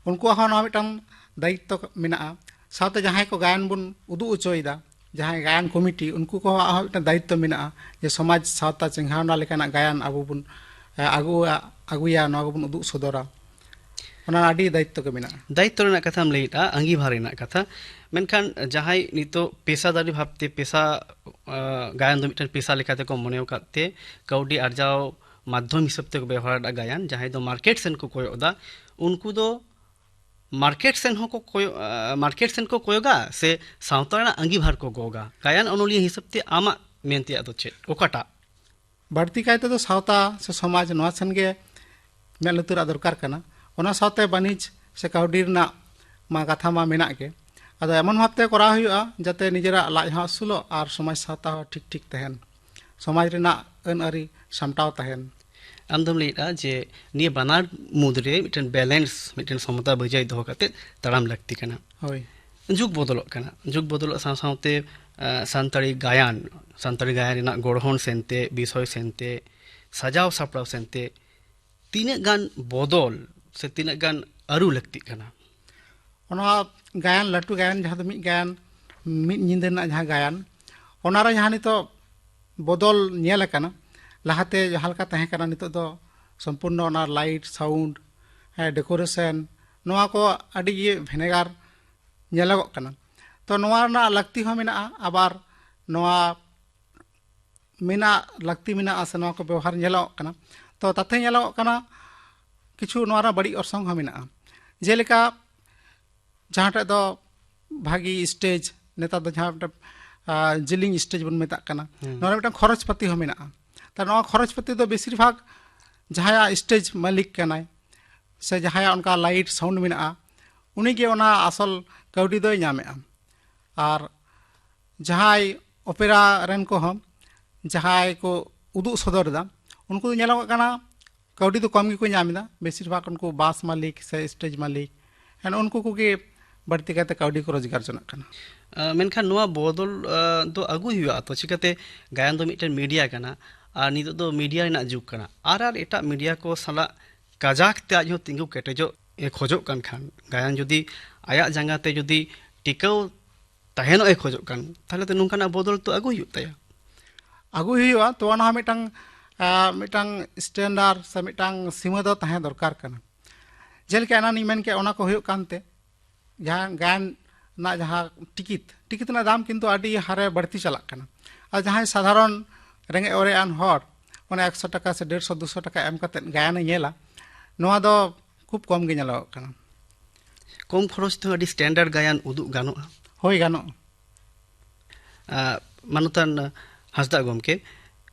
ᱩᱱᱠᱩᱣᱟᱜ ᱦᱚᱸ ᱱᱚᱣᱟ ᱢᱤᱫᱴᱟᱝ ᱫᱟᱭᱤᱛᱛᱚ ᱢᱮᱱᱟᱜᱼᱟ᱾ ᱥᱟᱶᱛᱮ ᱡᱟᱦᱟᱸᱭ ᱠᱚ ᱜᱟᱭᱟᱱ ᱵᱚᱱ ᱩᱫᱩᱜ ᱦᱚᱪᱚᱭᱮᱫᱟ, ᱡᱟᱦᱟᱸᱭ ᱜᱟᱭᱟᱱ ᱠᱚᱢᱤᱴᱤ, ᱩᱱᱠᱩ ᱠᱚᱣᱟᱜ ᱦᱚᱸ ᱢᱤᱫᱴᱟᱝ ᱫᱟᱭᱤᱛᱛᱚ ᱢᱮᱱᱟᱜᱼᱟ ᱡᱮ ᱥᱚᱢᱟᱡᱽ ᱥᱟᱶᱛᱟ ᱪᱮᱸᱜᱷᱟᱣᱱᱟ ᱞᱮᱠᱟᱱᱟᱜ ᱜᱟᱭᱟᱱ ᱟᱵᱚ ᱵᱚᱱ, ᱮ, ᱟᱹᱜᱩᱣᱟ-, ᱟᱹᱜᱩᱭᱟ, ᱱᱚᱣᱟ ᱠᱚᱵᱚᱱ ᱩᱫᱩᱜ ᱥᱚᱫᱚᱨᱟ᱾ ᱚᱱᱟ ᱟᱹᱰᱤ ᱫᱟᱭᱤᱛᱛᱚ ᱜᱮ ᱢᱮᱱᱟᱜᱼᱟ᱾ ᱫᱟᱭᱤᱛᱛᱚ ᱨᱮᱱᱟᱜ ᱠᱟᱛᱷᱟᱢ ᱞᱟᱹᱭᱮᱫᱼᱟ, ᱟᱸᱜᱤᱵᱷᱟᱨ ᱨᱮᱱᱟᱜ ᱠᱟᱛᱷᱟ᱾ ᱢᱮᱱᱠᱷᱟᱱ ᱡᱟᱦᱟᱸᱭ ᱱᱤᱛᱚᱜ ᱯᱮᱥᱟᱫᱟᱨᱤ ᱵᱷᱟᱵᱽᱛᱮ ᱯᱮᱥᱟ, ᱟ, ᱜᱟᱭᱟᱱ ᱫᱚ ᱢᱤᱫᱴᱮᱱ ᱯᱮᱥᱟ ᱞᱮᱠᱟᱛᱮ ᱠᱚ ᱢᱚᱱᱮ ᱟᱠᱟᱫ ᱛᱮ ᱠᱟᱹᱣᱰᱤ ᱟᱨᱡᱟᱣ ᱢᱟᱫᱽᱫᱷᱚᱢ ᱦᱤᱥᱟᱹᱵ ᱛᱮᱠᱚ ᱵᱮᱣᱦᱟᱨ ᱮᱫᱟ ᱜᱟᱭᱟᱱ, ᱡᱟᱦᱟᱸᱭ ᱫᱚ ᱢᱟᱨᱠᱮᱴ ᱥᱮᱱ ᱠᱚ ᱠᱚᱭᱚᱜ ᱮᱫᱟ, ᱩᱱᱠᱩ ᱫᱚ ᱢᱟᱨᱠᱮᱴ ᱥᱮᱱ ᱦᱚᱸᱠᱚ ᱠᱚᱭᱚᱜ, ᱟ, ᱢᱟᱨᱠᱮᱴ ᱥᱮᱱ ᱠᱚ ᱠᱚᱭᱚᱜᱟ ᱥᱮ ᱥᱟᱶᱛᱟ ᱨᱮᱱᱟᱜ ᱟᱸᱜᱤᱵᱷᱟᱨ ᱠᱚ ᱜᱚᱜᱟ? ᱜᱟᱭᱟᱱ ᱚᱱᱚᱞᱤᱭᱟᱹ ᱦᱤᱥᱟᱹᱵ ᱛᱮ ᱟᱢᱟᱜ ᱢᱮᱱ ᱛᱮᱭᱟᱜ ᱫᱚ ᱪᱮᱫ, ᱚᱠᱟᱴᱟᱜ? ᱵᱟᱹᱲᱛᱤ ᱠᱟᱭ ᱛᱮᱫᱚ ᱥᱟᱶᱛᱟ ᱥᱮ ᱥᱚᱢᱟᱡᱽ ᱱᱚᱣᱟ ᱥᱮᱱ ᱜᱮ ᱢᱮᱫ ᱞᱩᱛᱩᱨᱟᱜ ᱫᱚᱨᱠᱟᱨ ᱠᱟᱱᱟ᱾ ᱚᱱᱟ ᱥᱟᱶᱛᱮ ᱵᱟᱹᱱᱤᱡᱽ ᱥᱮ ᱠᱟᱹᱣᱰᱤ ᱨᱮᱱᱟᱜ ᱢᱟ ᱠᱟᱛᱷᱟ ᱢᱟ ᱢᱮᱱᱟᱜ ᱜᱮ᱾ ᱟᱫᱚ ᱮᱢᱚᱱ ᱵᱷᱟᱵᱽᱛᱮ ᱠᱚᱨᱟᱣ ᱦᱩᱭᱩᱜᱼᱟ ᱡᱟᱛᱮ ᱱᱤᱡᱮᱨᱟᱜ ᱞᱟᱡ ᱦᱚᱸ ᱟᱹᱥᱩᱞᱚᱜ ᱟᱨ ᱥᱚᱢᱟᱡᱽ ᱥᱟᱶᱛᱟ ᱦᱚᱸ ᱴᱷᱤᱠ ᱴᱷᱤᱠ ᱛᱟᱦᱮᱱ, ᱥᱚᱢᱟᱡᱽ ᱨᱮᱱᱟᱜ ᱟᱹᱱ ᱟᱹᱨᱤ ᱥᱟᱢᱴᱟᱣ ᱛᱟᱦᱮᱱ᱾ ᱟᱢ ᱫᱚᱢ ᱞᱟᱹᱭᱮᱫᱼᱟ ᱡᱮ ᱱᱤᱭᱟᱹ ᱵᱟᱱᱟᱨ ᱢᱩᱫᱽᱨᱮ ᱢᱤᱫᱴᱮᱱ ᱵᱮᱞᱮᱱᱥ, ᱢᱤᱫᱴᱮᱱ ᱥᱚᱢᱚᱛᱟ ᱵᱚᱡᱟᱭ ᱫᱚᱦᱚ ᱠᱟᱛᱮ ᱛᱟᱲᱟᱢ ᱞᱟᱹᱠᱛᱤ ᱠᱟᱱᱟ᱾ ᱦᱳᱭ᱾ ᱡᱩᱜᱽ ᱵᱚᱫᱚᱞᱚᱜ ᱠᱟᱱᱟ, ᱡᱩᱜᱽ ᱵᱚᱫᱚᱞᱚᱜ ᱥᱟᱶ ᱥᱟᱶᱛᱮ, ᱟ, ᱥᱟᱱᱛᱟᱲᱤ ᱜᱟᱭᱟᱱ, ᱥᱟᱱᱛᱟᱲᱤ ᱜᱟᱭᱟᱱ ᱨᱮᱱᱟᱜ ᱜᱚᱲᱦᱚᱱ ᱥᱮᱱᱛᱮ, ᱵᱤᱥᱚᱭ ᱥᱮᱱᱛᱮ, ᱥᱟᱡᱟᱣ ᱥᱟᱯᱲᱟᱣ ᱥᱮᱱᱛᱮ ᱛᱤᱱᱟᱹᱜ ᱜᱟᱱ ᱵᱚᱫᱚᱞ ᱥᱮ ᱛᱤᱱᱟᱹᱜ ᱜᱟᱱ ᱟᱹᱨᱩ ᱞᱟᱹᱠᱛᱤᱜ ᱠᱟᱱᱟ? ᱚᱱᱟ ᱜᱟᱭᱟᱱ, ᱞᱟᱹᱴᱩ ᱜᱟᱭᱟᱱ ᱡᱟᱦᱟᱸ ᱫᱚ ᱢᱤᱫ ᱜᱟᱭᱟᱱ ᱢᱤᱫ ᱧᱤᱫᱟᱹ ᱨᱮᱱᱟᱜ ᱡᱟᱦᱟᱸ ᱜᱟᱭᱟᱱ, ᱚᱱᱟᱨᱮ ᱡᱟᱦᱟᱸ ᱱᱤᱛᱚᱜ ᱵᱚᱫᱚᱞ ᱧᱮᱞ ᱟᱠᱟᱱᱟ, ᱞᱟᱦᱟᱛᱮ ᱡᱟᱦᱟᱸ ᱞᱮᱠᱟ ᱛᱟᱦᱮᱸ ᱠᱟᱱᱟ, ᱱᱤᱛᱚᱜ ᱫᱚ ᱥᱚᱢᱯᱩᱨᱱᱚ ᱚᱱᱟ ᱞᱟᱭᱤᱴ, ᱥᱟᱣᱩᱱᱰ, ᱰᱮᱠᱳᱨᱮᱥᱚᱱ, ᱱᱚᱣᱟ ᱠᱚ ᱟᱹᱰᱤ ᱜᱮ ᱵᱷᱮᱱᱮᱜᱟᱨ ᱧᱮᱞᱚᱜᱚᱜ ᱠᱟᱱᱟ᱾ ᱛᱚ ᱱᱚᱣᱟ ᱨᱮᱱᱟᱜ ᱞᱟᱹᱠᱛᱤ ᱦᱚᱸ ᱢᱮᱱᱟᱜᱼᱟ, ᱟᱵᱟᱨ ᱱᱚᱣᱟ ᱢᱮᱱᱟᱜ, ᱞᱟᱹᱠᱛᱤ ᱢᱮᱱᱟᱜᱼᱟ ᱥᱮ ᱱᱚᱣᱟ ᱠᱚ ᱵᱮᱵᱚᱦᱟᱨ ᱧᱮᱞᱚᱜ ᱠᱟᱱᱟ᱾ ᱛᱚ ᱛᱟᱛᱮ ᱧᱮᱞᱚᱜᱚᱜ ᱠᱟᱱᱟ ᱠᱤᱪᱷᱩ ᱱᱚᱣᱟ ᱨᱮᱱᱟᱜ ᱵᱟᱹᱲᱤᱡ ᱚᱨᱥᱚᱝ ᱦᱚᱸ ᱢᱮᱱᱟᱜᱼᱟ᱾ ᱡᱮᱞᱮᱠᱟ ᱡᱟᱦᱟᱸ ᱴᱷᱮᱡ ᱫᱚ ᱵᱷᱟᱹᱜᱤ ᱥᱴᱮᱡᱽ, ᱱᱮᱛᱟᱨ ᱫᱚ ᱡᱟᱦᱟᱸ ᱢᱤᱫᱴᱮᱱ, ᱟ, ᱡᱤᱞᱤᱧ ᱥᱴᱮᱡᱽ ᱵᱚᱱ ᱢᱮᱛᱟᱜ ᱠᱟᱱᱟ, ᱦᱩᱸ᱾ ᱱᱚᱣᱟ ᱨᱮ ᱢᱤᱫᱴᱟᱝ ᱠᱷᱚᱨᱚᱪ ᱯᱟᱹᱛᱤ ᱦᱚᱸ ᱢᱮᱱᱟᱜᱼᱟ᱾ ᱛᱚ ᱱᱚᱣᱟ ᱠᱷᱚᱨᱚᱪ ᱯᱟᱹᱛᱤ ᱫᱚ ᱵᱮᱥᱤᱨ ᱵᱷᱟᱜᱽ ᱡᱟᱦᱟᱸᱭᱟᱜ ᱥᱴᱮᱡᱽ ᱢᱟᱹᱞᱤᱠ ᱠᱟᱱᱟᱭ ᱥᱮ ᱡᱟᱦᱟᱸᱭᱟᱜ ᱚᱱᱠᱟ ᱞᱟᱭᱤᱴ ᱥᱟᱣᱩᱱᱰ ᱢᱮᱱᱟᱜᱼᱟ, ᱩᱱᱤᱜᱮ ᱚᱱᱟ ᱟᱥᱚᱞ ᱠᱟᱹᱣᱰᱤ ᱫᱚᱭ ᱧᱟᱢᱮᱜᱼᱟ᱾ ᱟᱨ ᱡᱟᱦᱟᱸᱭ ᱚᱯᱮᱨᱟ ᱨᱮᱱ ᱠᱚᱦᱚᱸ ᱡᱟᱦᱟᱸᱭ ᱠᱚ ᱩᱫᱩᱜ ᱥᱚᱫᱚᱨ ᱮᱫᱟ, ᱩᱱᱠᱩ ᱫᱚ ᱧᱮᱞᱚᱜᱚᱜ ᱠᱟᱱᱟ ᱠᱟᱹᱣᱰᱤ ᱫᱚ ᱠᱚᱢ ᱜᱮᱠᱚ ᱧᱟᱢ ᱮᱫᱟ᱾ ᱵᱮᱥᱤᱨ ᱵᱷᱟᱜᱽ ᱩᱱᱠᱩ ᱵᱟᱥ ᱢᱟᱹᱞᱤᱠ ᱥᱮ ᱥᱴᱮᱡᱽ ᱢᱟᱹᱞᱤᱠ, ᱮᱱ ᱩᱱᱠᱩ ᱠᱚᱜᱮ ᱵᱟᱹᱲᱛᱤ ᱠᱟᱭᱛᱮ ᱠᱟᱹᱣᱰᱤ ᱠᱚ ᱨᱳᱡᱽᱜᱟᱨ ᱡᱚᱱᱟᱜ ᱠᱟᱱᱟ᱾ ᱟᱸ, ᱢᱮᱱᱠᱷᱟᱱ ᱱᱚᱣᱟ ᱵᱚᱫᱚᱞ, ᱟᱸ, ᱫᱚ ᱟᱹᱜᱩᱭ ᱦᱩᱭᱩᱜᱼᱟ ᱛᱚ᱾ ᱪᱤᱠᱟᱹᱛᱮ? ᱜᱟᱭᱟᱱ ᱫᱚ ᱢᱤᱫᱴᱮᱱ ᱢᱤᱰᱤᱭᱟ ᱠᱟᱱᱟ, ᱟᱨ ᱱᱤᱛᱚᱜ ᱫᱚ ᱢᱤᱰᱤᱭᱟ ᱨᱮᱱᱟᱜ ᱡᱩᱜᱽ ᱠᱟᱱᱟ᱾ ᱟᱨ, ᱟᱨ ᱮᱴᱟᱜ ᱢᱤᱰᱤᱭᱟ ᱠᱚ ᱥᱟᱞᱟᱜ ᱠᱟᱡᱟᱠ ᱛᱮ ᱟᱡ ᱦᱚᱸ ᱛᱤᱸᱜᱩ ᱠᱮᱴᱮᱡᱚᱜ ᱮ ᱠᱷᱚᱡᱚᱜ ᱠᱟᱱ ᱠᱷᱟᱱ, ᱜᱟᱭᱟᱱ ᱡᱩᱫᱤ ᱟᱭᱟᱜ ᱡᱟᱸᱜᱟ ᱛᱮ ᱡᱩᱫᱤ ᱴᱤᱠᱟᱹᱣ ᱛᱟᱦᱮᱱᱚᱜ ᱮ ᱠᱷᱚᱡᱚᱜ ᱠᱟᱱ, ᱛᱟᱦᱚᱞᱮ ᱛᱚ ᱱᱚᱝᱠᱟᱱᱟᱜ ᱵᱚᱫᱚᱞ ᱛᱚ ᱟᱹᱜᱩᱭ ᱦᱩᱭᱩᱜ ᱛᱟᱭᱟ᱾ ᱟᱹᱜᱩᱭ ᱦᱩᱭᱩᱜᱼᱟ, ᱛᱚ ᱚᱱᱟ ᱦᱚᱸ ᱢᱤᱫᱴᱟᱝ, ᱟᱸ, ᱢᱤᱫᱴᱟᱝ ᱥᱴᱮᱱᱰᱟᱨᱰ ᱥᱮ ᱢᱤᱫᱴᱟᱝ ᱥᱤᱢᱟᱹ ᱫᱚ ᱛᱟᱦᱮᱸ ᱫᱚᱨᱠᱟᱨ ᱠᱟᱱᱟ᱾ ᱡᱮᱞᱮᱠᱟ ᱮᱱᱟᱱᱤᱧ ᱢᱮᱱ ᱠᱮᱫ, ᱚᱱᱟ ᱠᱚ ᱦᱩᱭᱩᱜ ᱠᱟᱱᱛᱮ ᱡᱟᱦᱟᱸ ᱜᱟᱭᱟᱱ ᱨᱮᱱᱟᱜ ᱡᱟᱦᱟᱸ ᱴᱤᱠᱤᱴ, ᱴᱤᱠᱤᱴ ᱨᱮᱱᱟᱜ ᱫᱟᱢ ᱠᱤᱱᱛᱩ ᱟᱹᱰᱤ ᱦᱟᱨᱮ ᱵᱟᱹᱲᱛᱤ ᱪᱟᱞᱟᱜ ᱠᱟᱱᱟ᱾ ᱟᱨ ᱡᱟᱦᱟᱸᱭ ᱥᱟᱫᱷᱟᱨᱚᱱ ᱨᱮᱸᱜᱮᱡ ᱚᱨᱮᱡ ᱟᱱ ᱦᱚᱲ ᱚᱱᱟ ᱮᱠᱥᱚ ᱴᱟᱠᱟ ᱥᱮ ᱰᱮᱲᱥᱚ ᱫᱩᱥᱚ ᱴᱟᱠᱟ ᱮᱢ ᱠᱟᱛᱮᱫ ᱜᱟᱭᱟᱱᱮ ᱧᱮᱞᱟ, ᱱᱚᱣᱟ ᱫᱚ ᱠᱷᱩᱵ ᱠᱚᱢ ᱜᱮ ᱧᱮᱞᱚᱜᱚᱜ ᱠᱟᱱᱟ᱾ ᱠᱚᱢ ᱠᱷᱚᱨᱚᱪ ᱛᱮᱦᱚᱸ ᱟᱹᱰᱤ ᱥᱴᱮᱱᱰᱟᱨᱰ ᱜᱟᱭᱟᱱ ᱩᱫᱩᱜ ᱜᱟᱱᱚᱜᱼᱟ᱾ ᱦᱳᱭ, ᱜᱟᱱᱚᱜᱼᱟ᱾ ᱟᱨ ᱢᱟᱱᱚᱛᱟᱱ ᱦᱟᱸᱥᱫᱟᱜ ᱜᱚᱢᱠᱮ,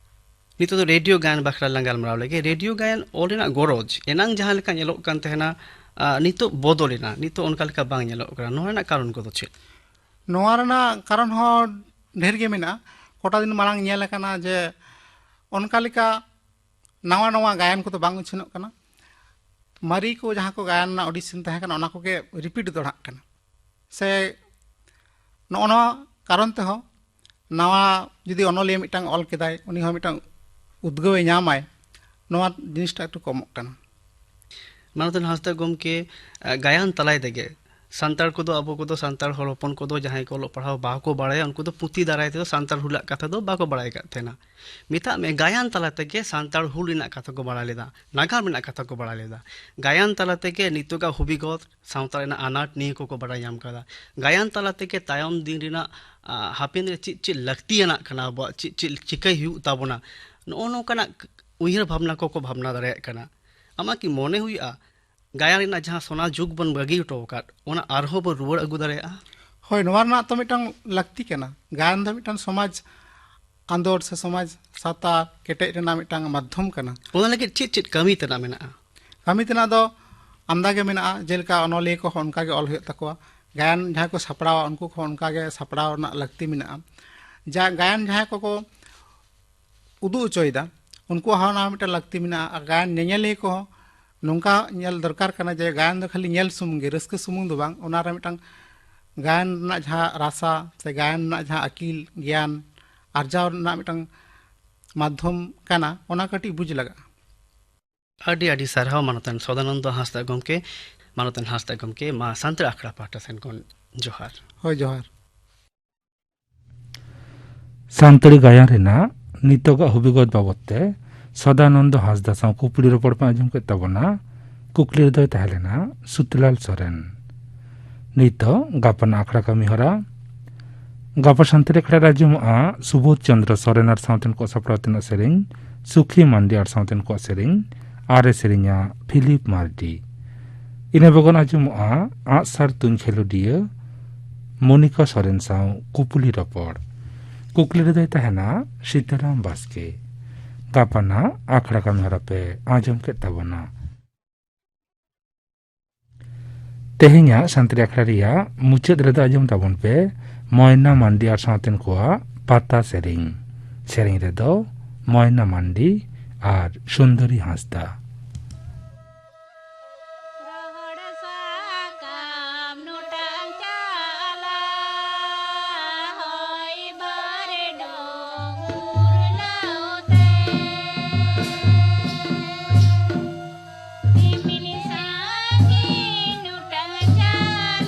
ᱱᱤᱛᱚᱜ ᱫᱚ ᱨᱮᱰᱤᱭᱳ ᱜᱟᱭᱟᱱ ᱵᱟᱠᱷᱨᱟ ᱞᱟᱝ ᱜᱟᱞᱢᱟᱨᱟᱣ ᱞᱮᱜᱮ᱾ ᱨᱮᱰᱤᱭᱳ ᱜᱟᱭᱟᱱ ᱚᱞ ᱨᱮᱱᱟᱜ ᱜᱚᱨᱚᱡᱽ ᱮᱱᱟᱝ ᱡᱟᱦᱟᱸ ᱞᱮᱠᱟ ᱧᱮᱞᱚᱜ ᱠᱟᱱ ᱛᱟᱦᱮᱱᱟ, ᱟᱨ ᱱᱤᱛᱚᱜ ᱵᱚᱫᱚᱞ ᱮᱱᱟ, ᱱᱤᱛᱚᱜ ᱚᱱᱠᱟ ᱞᱮᱠᱟ ᱵᱟᱝ ᱧᱮᱞᱚᱜ ᱠᱟᱱᱟ᱾ ᱱᱚᱣᱟ ᱨᱮᱱᱟᱜ ᱠᱟᱨᱚᱱ ᱠᱚᱫᱚ ᱪᱮᱫ? ᱱᱚᱣᱟ ᱨᱮᱱᱟᱜ ᱠᱟᱨᱚᱱ ᱦᱚᱸ ᱰᱷᱮᱨ ᱜᱮ ᱢᱮᱱᱟᱜᱼᱟ᱾ ᱠᱚᱴᱟ ᱫᱤᱱ ᱢᱟᱲᱟᱝ ᱧᱮᱞ ᱟᱠᱟᱱᱟ ᱡᱮ ᱚᱱᱠᱟ ᱞᱮᱠᱟ ᱱᱟᱣᱟ ᱱᱟᱣᱟ ᱜᱟᱭᱟᱱ ᱠᱚᱫᱚ ᱵᱟᱝ ᱩᱪᱷᱟᱹᱱᱚᱜ ᱠᱟᱱᱟ᱾ ᱢᱟᱨᱮ ᱠᱚ ᱡᱟᱦᱟᱸ ᱠᱚ ᱜᱟᱭᱟᱱ ᱨᱮᱱᱟᱜ ᱚᱰᱤᱥᱚᱱ ᱛᱟᱦᱮᱸ ᱠᱟᱱᱟ, ᱚᱱᱟ ᱠᱚᱜᱮ ᱨᱤᱯᱤᱴ ᱫᱚᱦᱲᱟᱜ ᱠᱟᱱᱟ᱾ ᱥᱮ ᱱᱚᱜᱼᱚ ᱱᱚᱣᱟ ᱠᱟᱨᱚᱱ ᱛᱮᱦᱚᱸ ᱱᱟᱣᱟ ᱡᱩᱫᱤ ᱚᱱᱚᱞᱤᱭᱟᱹ ᱢᱤᱫᱴᱟᱝ ᱚᱞ ᱠᱮᱫᱟᱭ, ᱩᱱᱤ ᱦᱚᱸ ᱢᱤᱫᱴᱟᱝ ᱩᱫᱽᱜᱟᱹᱣᱮ ᱧᱟᱢᱟᱭ, ᱱᱚᱣᱟ ᱡᱤᱱᱤᱥᱴᱟ ᱮᱠᱴᱩ ᱠᱚᱢᱚᱜ ᱠᱟᱱᱟ᱾ ᱢᱟᱱᱚᱛᱟᱱ ᱦᱟᱸᱥᱫᱟ ᱜᱚᱢᱠᱮ, ᱟᱸ, ᱜᱟᱭᱟᱱ ᱛᱟᱞᱟᱭ ᱛᱮᱜᱮ ᱥᱟᱱᱛᱟᱲ ᱠᱚᱫᱚ, ᱟᱵᱚ ᱠᱚᱫᱚ, ᱥᱟᱱᱛᱟᱲ ᱦᱚᱲ ᱦᱚᱯᱚᱱ ᱠᱚᱫᱚ ᱡᱟᱦᱟᱸᱭ ᱠᱚ ᱚᱞᱚᱜ ᱯᱟᱲᱦᱟᱣ ᱵᱟᱠᱚ ᱵᱟᱲᱟᱭᱟ, ᱩᱱᱠᱩ ᱫᱚ ᱯᱩᱛᱷᱤ ᱫᱟᱨᱟᱭ ᱛᱮᱫᱚ ᱥᱟᱱᱛᱟᱲ ᱦᱩᱞᱟᱜ ᱠᱟᱛᱷᱟ ᱫᱚ ᱵᱟᱠᱚ ᱵᱟᱲᱟᱭ ᱟᱠᱟᱫ ᱛᱟᱦᱮᱱᱟ᱾ ᱢᱮᱛᱟᱜ ᱢᱮ, ᱜᱟᱭᱟᱱ ᱛᱟᱞᱟ ᱛᱮᱜᱮ ᱥᱟᱱᱛᱟᱲ ᱦᱩᱞ ᱨᱮᱱᱟᱜ ᱠᱟᱛᱷᱟ ᱠᱚ ᱵᱟᱲᱟᱭ ᱞᱮᱫᱟ, ᱱᱟᱜᱟᱢ ᱨᱮᱱᱟᱜ ᱠᱟᱛᱷᱟ ᱠᱚ ᱵᱟᱲᱟᱭ ᱞᱮᱫᱟ᱾ ᱜᱟᱭᱟᱱ ᱛᱟᱞᱟ ᱛᱮᱜᱮ ᱱᱤᱛᱚᱜᱟᱜ ᱦᱩᱵᱤᱜᱚᱛ ᱥᱟᱶᱛᱟ ᱨᱮᱱᱟᱜ ᱟᱱᱟᱴ ᱱᱤᱭᱟᱹ ᱠᱚᱠᱚ ᱵᱟᱲᱟᱭ ᱧᱟᱢ ᱠᱟᱫᱟ᱾ ᱜᱟᱭᱟᱱ ᱛᱟᱞᱟ ᱛᱮᱜᱮ ᱛᱟᱭᱚᱢ ᱫᱤᱱ ᱨᱮᱱᱟᱜ, ᱟ, ᱦᱟᱯᱮᱱ ᱨᱮ ᱪᱮᱫ ᱪᱮᱫ ᱞᱟᱹᱠᱛᱤᱭᱟᱱᱟᱜ ᱠᱟᱱᱟ, ᱟᱵᱚᱣᱟᱜ ᱪᱮᱫ ᱪᱮᱫ ᱪᱤᱠᱟᱹᱭ ᱦᱩᱭᱩᱜ ᱛᱟᱵᱚᱱᱟ, ᱱᱚᱜᱼᱚ ᱱᱚᱝᱠᱟᱱᱟᱜ ᱩᱭᱦᱟᱹᱨ ᱵᱷᱟᱵᱽᱱᱟ ᱠᱚᱠᱚ ᱵᱷᱟᱵᱽᱱᱟ ᱫᱟᱲᱮᱭᱟᱜ ᱠᱟᱱᱟ᱾ ᱟᱢᱟᱜ ᱠᱤ ᱢᱚᱱᱮ ᱦᱩᱭᱩᱜᱼᱟ, ᱜᱟᱭᱟᱱ ᱨᱮᱱᱟᱜ ᱡᱟᱦᱟᱸ ᱥᱚᱱᱟ ᱡᱩᱜᱽ ᱵᱚᱱ ᱵᱟᱹᱜᱤ ᱦᱚᱴᱚ ᱟᱠᱟᱫ, ᱚᱱᱟ ᱟᱨᱦᱚᱸ ᱵᱚᱱ ᱨᱩᱣᱟᱹᱲ ᱟᱹᱜᱩ ᱫᱟᱲᱮᱭᱟᱜᱼᱟ? ᱦᱳᱭ, ᱱᱚᱣᱟ ᱨᱮᱱᱟᱜ ᱛᱚ ᱢᱤᱫᱴᱟᱝ ᱞᱟᱹᱠᱛᱤ ᱠᱟᱱᱟ᱾ ᱜᱟᱭᱟᱱ ᱫᱚ ᱢᱤᱫᱴᱟᱝ ᱥᱚᱢᱟᱡᱽ ᱟᱸᱫᱳᱲ ᱥᱮ ᱥᱚᱢᱟᱡᱽ ᱥᱟᱶᱛᱟ ᱠᱮᱴᱮᱡ ᱨᱮᱱᱟᱜ ᱢᱤᱫᱴᱟᱝ ᱢᱟᱫᱽᱫᱷᱚᱢ ᱠᱟᱱᱟ᱾ ᱚᱱᱟ ᱞᱟᱹᱜᱤᱫ ᱪᱮᱫ ᱪᱮᱫ ᱠᱟᱹᱢᱤ ᱛᱮᱱᱟᱜ ᱢᱮᱱᱟᱜᱼᱟ? ᱠᱟᱹᱢᱤ ᱛᱮᱱᱟᱜ ᱫᱚ ᱟᱢᱫᱟ ᱜᱮ ᱢᱮᱱᱟᱜᱼᱟ, ᱡᱮᱞᱮᱠᱟ ᱚᱱᱚᱞᱤᱭᱟᱹ ᱠᱚᱦᱚᱸ ᱚᱱᱠᱟ ᱜᱮ ᱚᱞ ᱦᱩᱭᱩᱜ ᱛᱟᱠᱚᱣᱟ, ᱜᱟᱭᱟᱱ ᱡᱟᱦᱟᱸᱭ ᱠᱚ ᱥᱟᱯᱲᱟᱣᱟ ᱩᱱᱠᱩ ᱠᱚᱦᱚᱸ ᱚᱱᱠᱟ ᱜᱮ ᱥᱟᱯᱲᱟᱣ ᱨᱮᱱᱟᱜ ᱞᱟᱹᱠᱛᱤ ᱢᱮᱱᱟᱜᱼᱟ᱾ ᱡᱟ ᱜᱟᱭᱟᱱ ᱡᱟᱦᱟᱸᱭ ᱠᱚᱠᱚ ᱩᱫᱩᱜ ᱦᱚᱪᱚᱭᱮᱫᱟ, ᱩᱱᱠᱩᱣᱟᱜ ᱦᱚᱸ ᱚᱱᱟ ᱢᱤᱫᱴᱟᱝ ᱞᱟᱹᱠᱛᱤ ᱢᱮᱱᱟᱜᱼᱟ᱾ ᱟᱨ ᱜᱟᱭᱟᱱ ᱧᱮᱧᱮᱞᱤᱭᱟᱹ ᱠᱚᱦᱚᱸ ᱱᱚᱝᱠᱟ ᱧᱮᱞ ᱫᱚᱨᱠᱟᱨ ᱠᱟᱱᱟ ᱡᱮ ᱜᱟᱭᱟᱱ ᱫᱚ ᱠᱷᱟᱹᱞᱤ ᱧᱮᱞ ᱥᱩᱢᱩᱝ ᱜᱮ, ᱨᱟᱹᱥᱠᱟᱹ ᱥᱩᱢᱩᱝ ᱫᱚ ᱵᱟᱝ, ᱚᱱᱟᱨᱮ ᱢᱤᱫᱴᱟᱝ ᱜᱟᱭᱟᱱ ᱨᱮᱱᱟᱜ ᱡᱟᱦᱟᱸ ᱨᱟᱥᱟ ᱥᱮ ᱜᱟᱭᱟᱱ ᱨᱮᱱᱟᱜ ᱡᱟᱦᱟᱸ ᱟᱹᱠᱤᱞ ᱜᱮᱭᱟᱱ ᱟᱨᱡᱟᱣ ᱨᱮᱱᱟᱜ ᱢᱤᱫᱴᱟᱝ ᱢᱟᱫᱽᱫᱷᱚᱢ ᱠᱟᱱᱟ, ᱚᱱᱟ ᱠᱟᱹᱴᱤᱡ ᱵᱩᱡᱽ ᱞᱟᱜᱟᱜᱼᱟ᱾ ᱟᱹᱰᱤ ᱟᱹᱰᱤ ᱥᱟᱨᱦᱟᱣ ᱢᱟᱱᱚᱛᱟᱱ ᱥᱚᱫᱟᱱᱚᱱᱫᱚ ᱦᱟᱸᱥᱫᱟ ᱜᱚᱢᱠᱮ᱾ ᱢᱟᱱᱚᱛᱟᱱ ᱦᱟᱸᱥᱫᱟ ᱜᱚᱢᱠᱮ, ᱢᱟ ᱥᱟᱱᱛᱟᱲ ᱟᱠᱷᱲᱟ ᱯᱟᱦᱴᱟ ᱥᱮᱱ ᱠᱷᱚᱱ ᱡᱚᱦᱟᱨ᱾ ᱦᱳᱭ, ᱡᱚᱦᱟᱨ᱾ ᱥᱟᱱᱛᱟᱲᱤ ᱜᱟᱭᱟᱱ ᱨᱮᱱᱟᱜ ᱱᱤᱛᱚᱜᱟᱜ ᱦᱩᱵᱤᱜᱚᱛ ᱵᱟᱵᱚᱛ ᱛᱮ ᱥᱚᱫᱟᱱᱚᱱᱫᱚ ᱦᱟᱸᱥᱫᱟ ᱥᱟᱶ ᱠᱩᱯᱲᱤ ᱨᱚᱯᱚᱲ ᱯᱮ ᱟᱸᱡᱚᱢ ᱠᱮᱫ ᱛᱟᱵᱚᱱᱟ᱾ ᱠᱩᱠᱞᱤ ᱨᱮᱫᱚᱭ ᱛᱟᱦᱮᱸ ᱞᱮᱱᱟ ᱥᱩᱛᱞᱟᱞ ᱥᱚᱨᱮᱱ᱾ ᱱᱤᱛᱚᱜ ᱜᱟᱯᱟᱱ ᱟᱠᱷᱲᱟ ᱠᱟᱹᱢᱤ ᱦᱚᱨᱟ᱾ ᱜᱟᱯᱟ ᱥᱟᱱᱛᱟᱲᱤ ᱟᱠᱷᱲᱟ ᱨᱮ ᱟᱸᱡᱚᱢᱚᱜᱼᱟ ᱥᱩᱵᱳᱫᱷ ᱪᱚᱸᱫᱽᱨᱚ ᱥᱚᱨᱮᱱ ᱟᱨ ᱥᱟᱶᱛᱮᱱ ᱠᱚ ᱥᱟᱯᱲᱟᱣ ᱛᱮᱱᱟᱜ ᱥᱮᱨᱮᱧ, ᱥᱩᱠᱷᱤ ᱢᱟᱱᱰᱤ ᱟᱨ ᱥᱟᱶᱛᱮᱱ ᱠᱚᱣᱟᱜ ᱥᱮᱨᱮᱧ, ᱟᱨᱮ ᱥᱮᱨᱮᱧᱟ ᱯᱷᱤᱞᱤᱯ ᱢᱟᱨᱰᱤ᱾ ᱤᱱᱟᱹ ᱵᱮᱜᱚᱨ ᱟᱸᱡᱚᱢᱚᱜᱼᱟ ᱟᱸᱜᱼᱥᱟᱨ ᱛᱩᱧ ᱠᱷᱮᱞᱳᱰᱤᱭᱟᱹ ᱢᱚᱱᱤᱠᱟ ᱥᱚᱨᱮᱱ ᱥᱟᱶ ᱠᱩᱯᱩᱞᱤ ᱨᱚᱯᱚᱲ᱾ ᱠᱩᱠᱞᱤ ᱨᱮᱫᱚᱭ ᱛᱟᱦᱮᱱᱟ ᱥᱤᱛᱟᱨᱟᱢ ᱵᱟᱥᱠᱮ᱾ ᱜᱟᱯᱟᱱᱟᱜ ᱟᱠᱷᱲᱟ ᱠᱟᱹᱢᱤ ᱦᱚᱨᱟ ᱯᱮ ᱟᱸᱡᱚᱢ ᱠᱮᱫ ᱛᱟᱵᱚᱱᱟ᱾ ᱛᱮᱦᱮᱧᱟᱜ ᱥᱟᱱᱛᱟᱲᱤ ᱟᱠᱷᱲᱟ ᱨᱮᱭᱟᱜ ᱢᱩᱪᱟᱹᱫ ᱨᱮᱫᱚ ᱟᱸᱡᱚᱢ ᱛᱟᱵᱚᱱ ᱯᱮ ᱢᱚᱭᱱᱟ ᱢᱟᱱᱰᱤ ᱟᱨ ᱥᱟᱶᱛᱮᱱ ᱠᱚᱣᱟᱜ ᱯᱟᱛᱟ ᱥᱮᱨᱮᱧ᱾ ᱥᱮᱨᱮᱧ ᱨᱮᱫᱚ ᱢᱚᱭᱱᱟ ᱢᱟᱱᱰᱤ ᱟᱨ ᱥᱩᱱᱫᱚᱨᱤ ᱦᱟᱸᱥᱫᱟ᱾ ᱨᱚᱦᱚᱲ ᱥᱟᱠᱟᱢ ᱱᱚᱴᱟᱝ ᱪᱟᱞᱟ ᱦᱚᱭ ᱵᱟᱨᱰᱩ ᱩᱨᱞᱟᱹᱣ ᱛᱮ᱾ ᱨᱤᱢᱤᱞ ᱥᱟᱸᱜᱮ ᱱᱚᱴᱟᱝ ᱪᱟᱞᱟ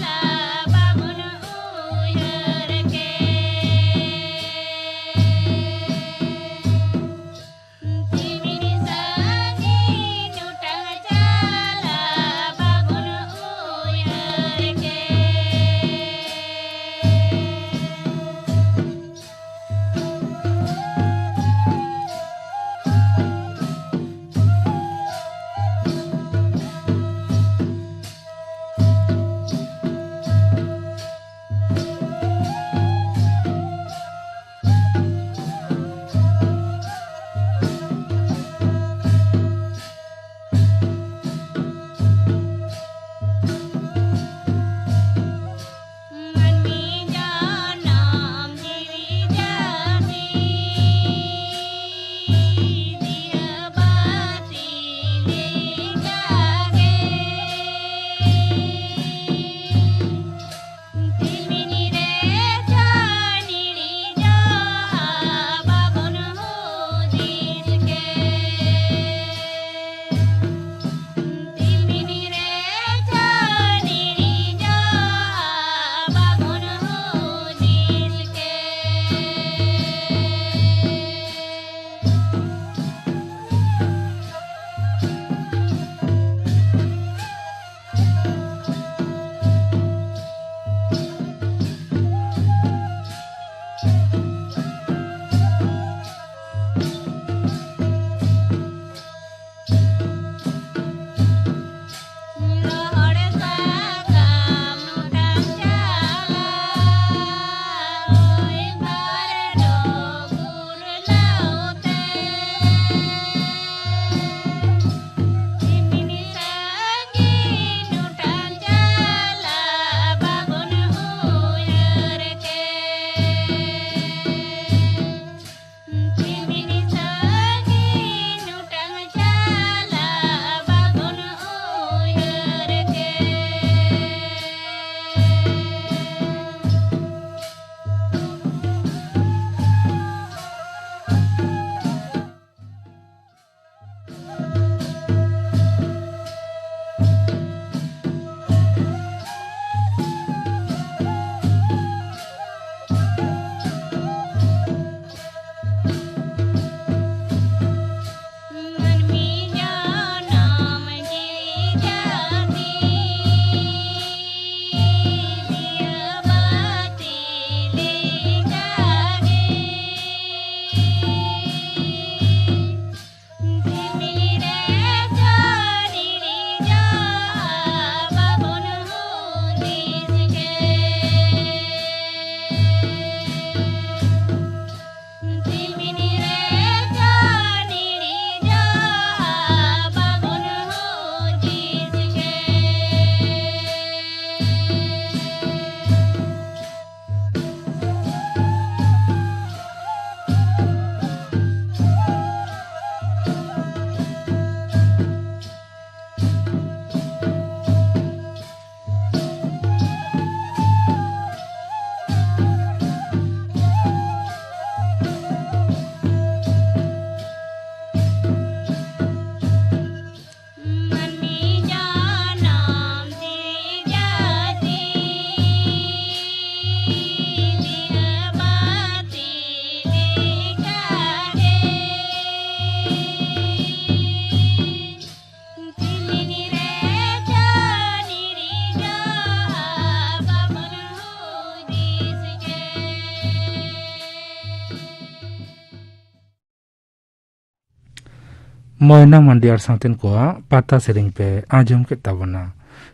ᱢᱚᱭᱱᱟ ᱢᱟᱱᱰᱤ ᱟᱨ ᱥᱟᱶᱛᱮᱱ ᱠᱚᱣᱟᱜ ᱯᱟᱛᱟ ᱥᱮᱨᱮᱧ ᱯᱮ ᱟᱸᱡᱚᱢ ᱠᱮᱫ ᱛᱟᱵᱚᱱᱟ᱾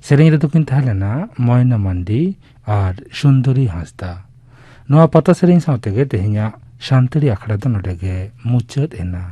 ᱥᱮᱨᱮᱧ ᱨᱮᱫᱚ ᱠᱤᱱ ᱛᱟᱦᱮᱸ ᱞᱮᱱᱟ ᱢᱚᱭᱱᱟ ᱢᱟᱱᱰᱤ ᱟᱨ ᱥᱩᱱᱫᱚᱨᱤ ᱦᱟᱸᱥᱫᱟ᱾ ᱱᱚᱣᱟ ᱯᱟᱛᱟ ᱥᱮᱨᱮᱧ ᱥᱟᱶ ᱛᱮᱜᱮ ᱛᱮᱦᱮᱧᱟᱜ ᱥᱟᱱᱛᱟᱲᱤ ᱟᱠᱷᱲᱟ ᱫᱚ ᱱᱚᱰᱮ ᱜᱮ ᱢᱩᱪᱟᱹᱫ ᱮᱱᱟ᱾